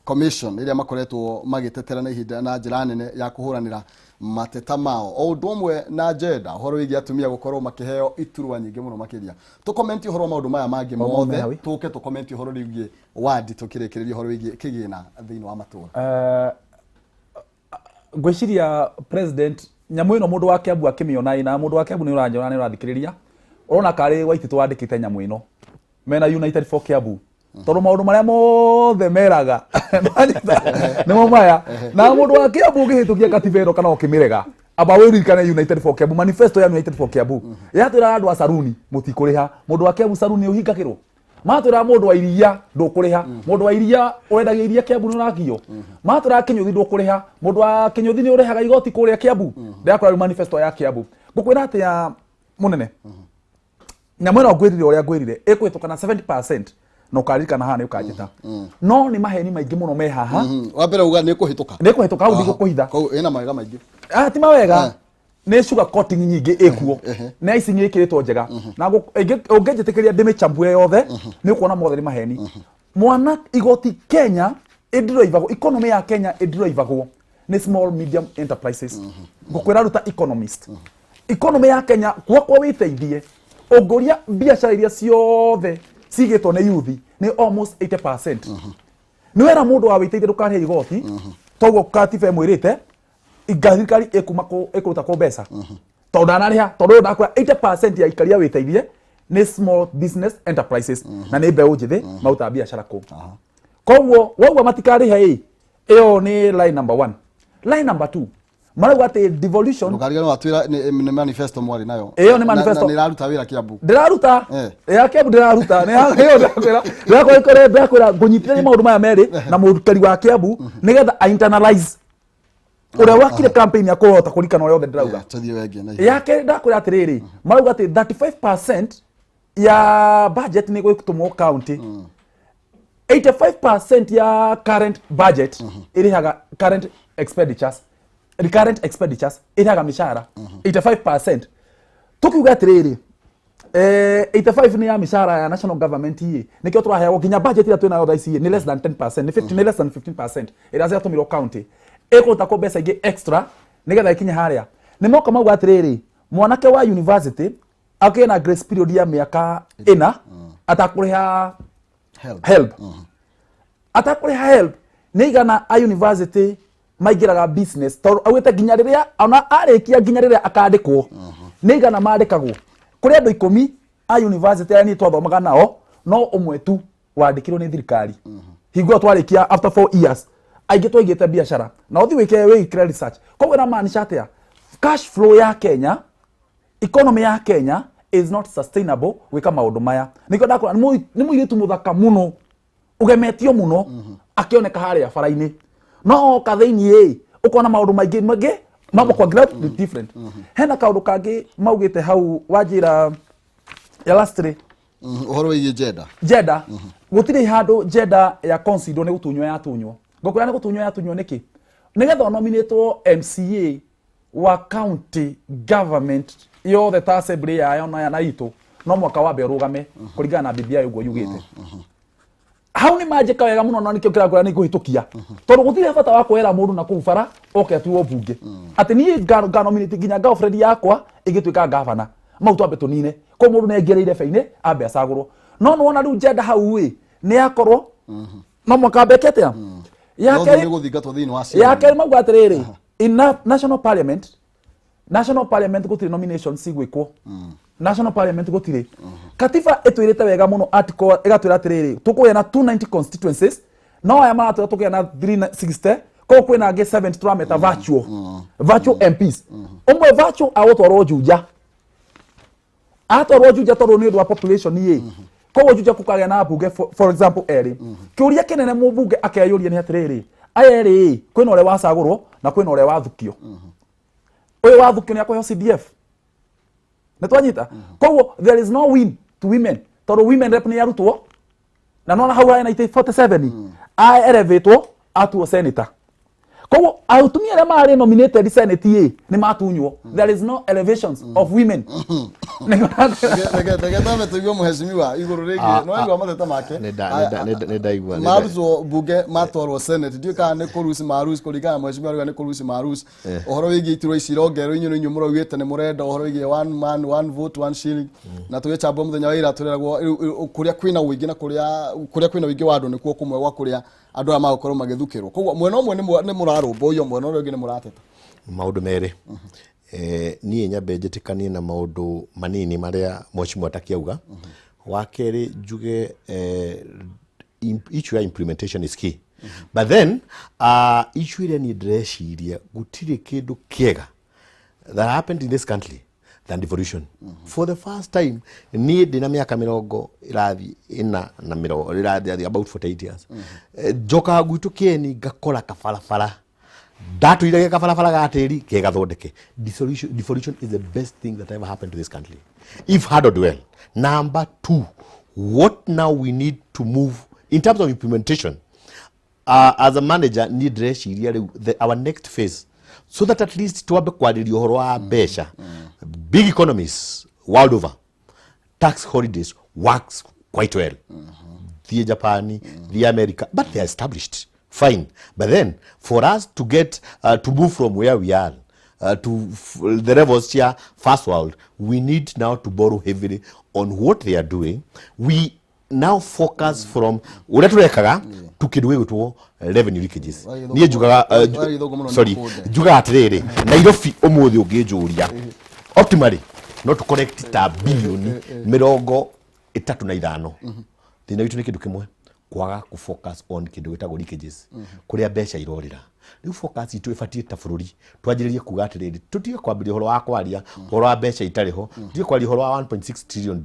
Speaker 2: commission ĩrĩa makoretwo magĩtetera na ihinda na njĩra nene ya kũhũranĩra mateta mao, o ũndũ ũmwe na gender, ũhoro wĩgiĩ atumia gũkorwo makĩheo iturwa nyingĩ mũno makĩria. Tũkomenti ũhoro wa maũndũ maya mangĩ mothe, tũke tũkomenti ũhoro wĩgiĩ wandi, tũkĩrĩkĩrĩria ũhoro wĩgiĩ kĩgĩna thĩinĩ wa matũra.
Speaker 3: Ngwĩciria president nyamũ ĩno mũndũ wa Kiambu akĩmĩona, ĩ na mũndũ wa Kiambu nĩ ũranjona, nĩ ũrathikĩrĩria, ũrona karĩ Waitĩtũ wandĩkĩte nyamũ ĩno mena United for Kiambu, tondũ maũndũ marĩa mothe meraga nĩmo maya. Na mũndũ wa Kiambu ũngĩhĩtũkia katiba ĩno kana ũkĩmĩrega, amba wĩririkane United for Kiambu, manifesto ya United for Kiambu yatwĩraga andũ a saruni mũtikũrĩha. Mũndũ wa Kiambu saruni ũhingagĩrwo, matwĩraga mũndũ wa iria ndũkũrĩha, mũndũ wa iria ũrendagia iria Kiambu nĩ ũrakio, matwĩraga kĩnyũthi ndũkũrĩha, mũndũ wa kĩnyũthi nĩ ũrĩhaga igoti kũrĩa Kiambu. Ndĩrakora rĩu manifesto ya Kiambu. Ngũkwĩra atĩa mũnene, nyamũ ĩno ngwĩrire ũrĩa ngwĩrire ĩkũhĩtũka na 70%, na ũkaririkana haha nĩ ũkanjĩta, no nĩ maheni maingĩ mũno me haha.
Speaker 2: Wa mbere uga nĩ kũhĩtũka.
Speaker 3: Nĩ kũhĩtũka, hau ndigũkũhitha.
Speaker 2: Koguo ĩna mawega maingĩ.
Speaker 3: Ah, ti mawega, nĩ sugar coating nyingĩ ĩkuo, nĩ icing ĩkĩrĩtwo njega, na ũngĩnjĩtĩkĩria ndĩmĩchambue yothe, nĩ ũkuona mothe nĩ maheni. Mwana igoti Kenya ĩndiraivagwo, economy ya Kenya ĩndiraivagwo nĩ small medium enterprises. Ngũkwĩra ruta economist, economy ya Kenya gwakwa wĩteithie, ũngũria biacara iria ciothe cigĩtwo nĩ youth nĩ almost 80%. Nĩ wera mũndũ wa wĩteithie ndũkarĩhe igoti, toguo katiba ĩmwĩrĩte thirikari ĩkuma ĩkũruta kũ mbeca tondũ ndanarĩha, tondũ ũyũ ndakwĩra 80% ya ikaria wĩteithie nĩ small business enterprises, na nĩ mbeũ njĩthĩ marutaga biacara kũu. Koguo waugua matikarĩhe, ĩ ĩyo nĩ line number one. Line number two, marauga atĩ devolution.
Speaker 2: Ndũkariganĩrwo watwĩra nĩ manifesto mwarĩ nayo.
Speaker 3: Ĩyo nĩ manifesto.
Speaker 2: Na nĩ ĩraruta wĩra Kiambu.
Speaker 3: Ndĩraruta ya Kiambu, ndĩraruta nĩ ĩyo ndĩrakwĩra, ndĩrakwĩra, ndĩrakwĩra ngũnyitithania maũndũ maya merĩ na mũrutani wa Kiambu nĩgetha a internalize ũrĩa wakire campaign ya kũhota kũririkana ũrĩa othe ndĩrauga.
Speaker 2: Tũthiĩ wengĩ na ihenya.
Speaker 3: Ya kerĩ, ndakwĩra atĩrĩrĩ, marauga atĩ 35% ya budget nĩ gũtũmwo county, 85% ya current budget ĩrĩhaga current expenditures, recurrent expenditures ĩrĩhaga mĩcara 85%. Tukiuga atĩrĩrĩ, 85 nĩ ya mĩcara ya national government, ĩ nĩkĩo tũraheagwo nginya budget ĩrĩa twĩnayo thaa ici nĩ less than 10%, nĩ 50, nĩ less than 15% ĩrĩa ciatũmirwo county. Ĩkũruta kũ mbeca ingĩ extra nĩgetha ĩkinye harĩa? Nĩ moka mauga atĩrĩrĩ, mwanake wa university akĩgĩa na grace period ya mĩaka 4 atakũrĩha
Speaker 2: HELB.
Speaker 3: HELB, atakũrĩha HELB. Nĩ igana a university maingĩraga business, tondũ augĩte nginya rĩrĩa ona arĩkia, nginya rĩrĩa akandĩkwo, nĩ igana mandĩkagwo. Kũrĩ andũ 10 a university arĩa niĩ twathomaga nao, no ũmwe tu wandĩkirwo nĩ thirikari hingo ĩyo twarĩkia after 4 years. Aingĩ twaigĩte biacara na ũthiĩ wĩke wĩkĩre research. Koguo ĩramaanisha atĩa? Cash flow ya Kenya, economy ya Kenya is not sustainable gwĩka maũndũ maya. Nĩkĩo ndakwĩra nĩ mũirĩtu mũthaka mũno, ũgemetio mũno, akĩoneka harĩa bara-inĩ, no oka thĩiniĩ ĩ ũkona maũndũ maingĩ mangĩ mambo kwa grab ni different. Hena kaũndũ kangĩ maugĩte hau wanjĩra ya lastly.
Speaker 2: Ũhoro wĩgiĩ gender.
Speaker 3: Gender, gũtirĩ handũ gender ya consider, nĩ gũtunywo yatunywo. Ngũkwĩra nĩ gũtunywo yatunywo nĩkĩ? Nĩgetha ũnominatwo MCA wa county government yothe ta assembly yayo na itũ, no mwaka wambe ũrũgame kũringana na BBI ũguo yugĩte. Hau nĩ manjĩka wega mũno, na nĩkĩo kĩrakwĩra nĩ ngũhĩtũkia, tondũ gũtirĩ bata wa kwera mũndũ na kũu bara oke atuo mbunge atĩ niĩ nganominate nginya girlfriend yakwa ĩgĩtuĩka gavana. Mau twambe tũnine ko mũndũ nĩ aingĩrĩire irebe-inĩ ambe acagũrwo. No nĩwona rĩu njenda hau ĩ nĩ yakorwo no mwaka ambeke atĩa ya
Speaker 2: No
Speaker 3: kerĩ
Speaker 2: nĩ gũthingatwo thĩinĩ wa
Speaker 3: ya
Speaker 2: ciama.
Speaker 3: kerĩ mauga atĩrĩrĩ, in national parliament gũtirĩ nominations cigwĩkwo national parliament gũtirĩ. Katiba ĩtwĩrĩte wega mũno, article ĩgatwĩra atĩrĩrĩ, tũkũgĩa na 290 constituencies, no aya maratwĩra tũkũgĩa na 360, koguo kwĩna angĩ 70 tũrameta virtual MPs. Ũmwe virtual agũtwarwo Juja, atwarwo Juja tondũ nĩ ũndũ wa population ĩ, koguo Juja kũkagĩa na mbunge for example erĩ. Kĩũria kĩnene mũmbunge akeyũria nĩ atĩrĩrĩ, aya erĩ ĩ, kwĩna ũrĩa wacagũrwo na kwĩna ũrĩa wathukio. Ũyũ wathukio nĩ akũheo CDF nĩ twanyita. Koguo there is no win to women tondũ women rep nĩ yarutwo na nona hau hena itĩ 47 a elevatwo atuo senator. Koguo atumia arĩa marĩ nominated senate ĩ nĩ matunywo. There is no elevations of women.
Speaker 2: Reke twambe tũigue mũhecimiwa igũrũ rĩgiĩ no aigua mateta make.
Speaker 1: Nĩ ndaigua.
Speaker 2: Marutwo bunge matwarwo senate, ndiũĩ kana nĩ kũruci maruci kũringana na mheshimiwa arauga nĩ kũruci maruci. Ũhoro wĩgiĩ iturwa ici irongererwo, inyuĩ nĩ inyuĩ mũraugĩte nĩ mũrenda ũhoro wĩgiĩ one man one vote one shilling, na tũgĩchambua mũthenya wa ira tũreragwo rĩu kũrĩa kwĩna ũingĩ na kũrĩa kwĩna ũingĩ wa andũ nĩkuo kũmwe gwa kũrĩa andũ aya magũkorwo magĩthukĩrwo. Koguo mwena ũmwe nĩ mũrarũmbũiyo, mwena ũrĩa ũngĩ nĩ mũrateta.
Speaker 1: Maũndũ merĩ. Niĩ nyambe njĩtĩkanie na maũndũ manini marĩa mheshimiwa Takiauga. Wa kerĩ njuge issue ya implementation is key, but then issue ĩrĩa niĩ ndĩreciria, gũtirĩ kĩndũ kĩega that happened in this country than devolution. For the first time niĩ ndĩna mĩaka mĩrongo ĩrathiĩ ĩna na mĩrongo ĩrathiĩ about 48 years. Njokaga gwitũ kĩeni ngakora kabarabara ndatũire ge kabarabara ga tĩri ke gathondeke. Devolution is the best thing that ever happened to this country if handled well. Number two, what now we need to move in terms of implementation, as a manager niĩ ndĩreciria rĩu our next phase, so that at least twambe kwarĩria ũhoro wa mbeca. Big economies world over, tax holidays works quite well. Thiĩ Japan, thiĩ America, but they are established, fine. But then for us to get to move from where we are to the levels cia first world, we need now to borrow heavily on what they are doing. We now focus from ũrĩa tũrekaga tu kĩndũ gĩgwĩtwo revenue leakages. Niĩ njugaga
Speaker 2: Warĩ gĩthũngũ mũno.
Speaker 1: Sorry.
Speaker 2: Nĩ kũnde.
Speaker 1: Njugaga atĩrĩrĩ, Nairobi ũmũthĩ ũngĩnjũria optimally no tũ collect ta bilioni 35. Thĩna witũ nĩ kĩndũ kĩmwe, kwaga kũ focus on kĩndũ gĩtagwo leakages, kũrĩa mbeca irorĩra. Rĩu focus itũ ĩbatiĩ ta bũrũri twanjĩrĩrie kuga atĩrĩrĩ, tũtige kwambĩrĩria ũhoro wa kwaria ũhoro wa mbeca itarĩ ho, tũtige kwaria ũhoro wa 1.6 trillion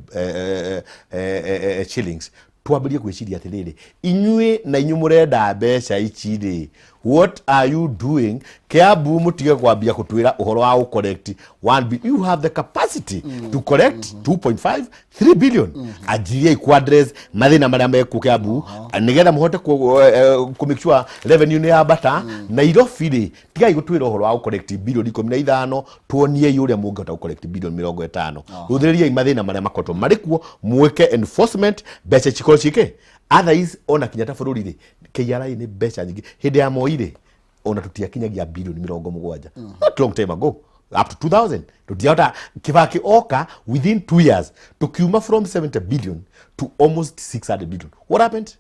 Speaker 1: shillings, twambĩrĩrie gwĩciria atĩrĩrĩ, inyuĩ na inyuĩ mũrenda mbeca ici rĩ, what are you doing? Kiambu mũtige kwambia kũtwĩra ũhoro wa gũ collect 1 billion. You have the capacity to collect 2.5 3 billion. Anjiriai ku address mathĩna marĩa mekuo Kiambu nĩgetha mũhote kũ make sure revenue nĩ yambata. Nairobi rĩ, tigai gũtwĩra ũhoro wa gũ collect bilioni 15, tuoniei ũrĩa mũngĩhota gũ collect bilioni 50. Rũthĩrĩriai mathĩna marĩa makoretwo marĩ kuo, mwĩke enforcement, mbeca cikorwo ciĩke. Otherwise ona kinya ta bũrũri rĩ, KRA nĩ mbeca nyingĩ. Hĩndĩ ya Moi rĩ, ona tũtiakinyagia bilioni 70 not long time ago, up to 2000 tũtiahota. Kibaki oka, within 2 years tukiuma from 70 billion to almost 600 billion. What happened?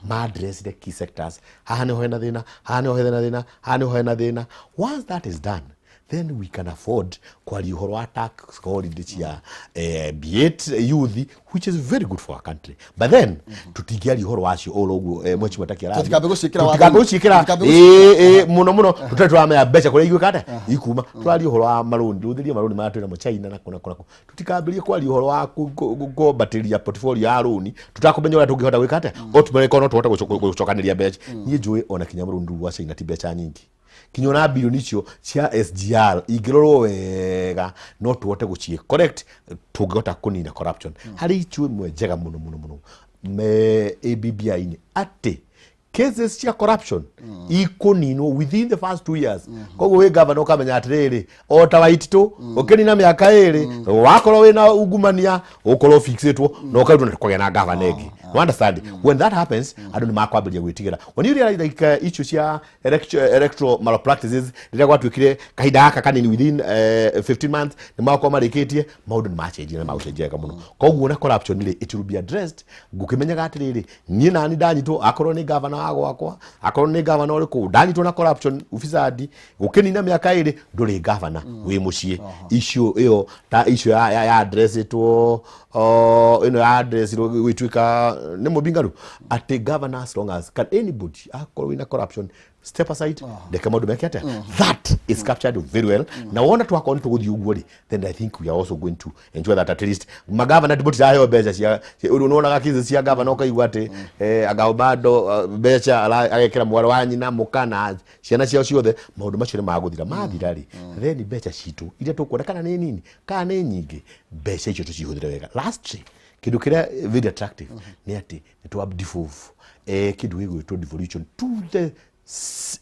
Speaker 1: Ma address the key sectors. Haha nĩho hena thĩna, haha nĩho hena thĩna, haha nĩho hena thĩna. Once that is done, then we can afford kwaria ũhoro wa tax holiday cia be it youth, which is very good for our country, but then tũtingĩaria ũhoro wacio oro ũguo mheshimiwa Takiara.
Speaker 2: Tũtikambe gũciĩkĩra
Speaker 1: Tũtikambe
Speaker 2: watho-inĩ.
Speaker 1: gũciĩkĩra.
Speaker 2: Tũtikambe.
Speaker 1: Ĩĩ, ĩĩ, mũno mũno tũtarĩ tũramenya mbeca kũrĩa iguĩka atĩa ikuma. Tũraria ũhoro wa marũni, rũthĩrie marũni marĩa twĩnamo China na kũ na kũ na kũ. Tũtikambĩrie kwaria ũhoro wa kwambatĩria portfolio ya rũni tũtakũmenya ũrĩa tũngĩhota gwĩka atĩa ultimately korwo no tũhote gũcokanĩria mbeca. Niĩ njũĩ ona kinya marũni rũu rwa China ti mbeca nyingĩ, kinya ona bilioni icio cia SGR ingĩrorwo wega no tũhote gũciĩ correct tũngĩhota kũnina corruption. Harĩ issue ĩmwe njega mũno mũno mũno me ABBI-inĩ atĩ cases cia corruption ikũninwo within the first 2 years. Koguo wĩ governor ũkamenya atĩrĩrĩ, o ta Waititũ ũkĩnina mĩaka 2 wakorwo wĩna ungumania ũkorwo fixĩtwo na ũkarutwo na kũgĩa na governor ĩngĩ. You understand? When that happens, andũ nĩ makwambĩrĩria gwĩtigĩra. When you realize like issue cia electoral malpractices, rĩrĩa gwatuĩkire kahinda gaka kanini within 15 months nĩ makorwo marĩkĩtie, maũndũ nĩ macenjia na magũcenjia wega mũno. Koguo na corruption rĩ, it will be addressed. Ngũkĩmenyaga atĩrĩrĩ, niĩ nani ndanyitwo, akorwo nĩ gavana wa gwakwa, akorwo nĩ gavana ũrĩkũ, ndanyitwo na corruption, ufisadi, gũkĩnina mĩaka 2 ndũrĩ gavana, wĩ mũciĩ. Issue ĩyo ta issue ya addressĩtwo, ĩno ya addressirwo gwĩtuĩka nĩ mũbingaru atĩ governor, as long as can anybody akorwo wĩna corruption, step aside, reke maũndũ meke atĩa. That is captured very well. Na wona twakorwo nĩ tũgũthiĩ ũguo rĩ, then I think we are also going to enjoy that. At least magavana tibũtiraheo mbeca cia ũrĩ, ũnonaga kesi cia gavana ũkaigua atĩ anga bado mbeca agekĩra mwarĩ wa nyina, mũka na ciana ciao ciothe. Maũndũ macio nĩ magũthira. Mathira rĩ, then mbeca citũ iria tũkuona, kana nĩ nini kana nĩ nyingĩ, mbeca icio tũcihũthĩre wega. Lastly, kĩndũ kĩrĩa very attractive nĩ atĩ nĩ twa devolve kĩndũ gĩgwĩtwo devolution to the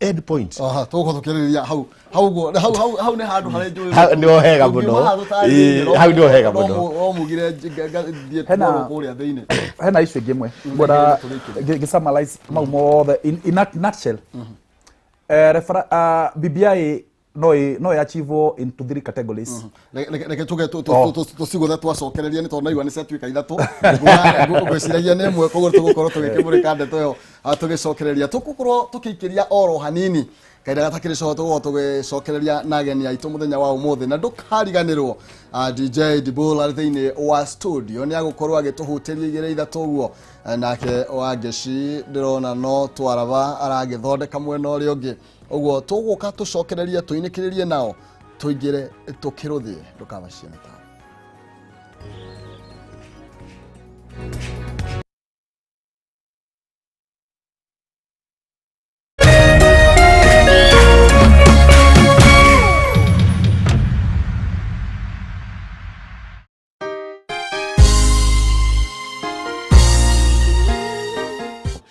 Speaker 1: end point.
Speaker 2: Aha, tũgũkorwo tũkĩarĩrĩria hau hau ũguo, hau hau hau nĩ handũ harĩa njũĩ.
Speaker 1: Hau nĩho hega mũno. Ĩĩ, hau nĩho hega mũno.
Speaker 2: No mugire thiĩ kũrĩa thĩinĩ.
Speaker 3: Hena issue ĩngĩ ĩmwe ngwenda ngĩ summarize mau mothe in a nutshell. BBI no ĩ achieve into three categories.
Speaker 2: Reke tuge tũcigũthe twacokereria, nĩ tondũ naigua nĩ ciatuĩka ithatũ, ngwĩciragia nĩ ĩmwe. Koguo tũgũkorwo tũgĩkĩmũrĩka ndeto ĩyo tũgĩcokereria, tũgũkorwo tũkĩikĩria oro hanini kahinda gatakĩrĩ coho, tũgũkorwo tũgĩcokereria na ageni aitũ mũthenya wa ũmũthĩ. Na ndũkariganĩrwo, DJ Dibul arĩ thĩinĩ wa studio, nĩ agũkorwo agĩtũhutĩria igĩrĩ ithatũ ũguo. Nake Wangeci ndĩrona no twaraba aragĩthondeka mwena ũrĩa ũngĩ ũguo. Tũgũka tũcokererie, tũinĩkĩrĩrie nao, tũingĩre tũkĩrũthie. Ndũkabacie mĩtambo.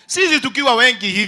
Speaker 4: Sisi tukiwa wengi hivi.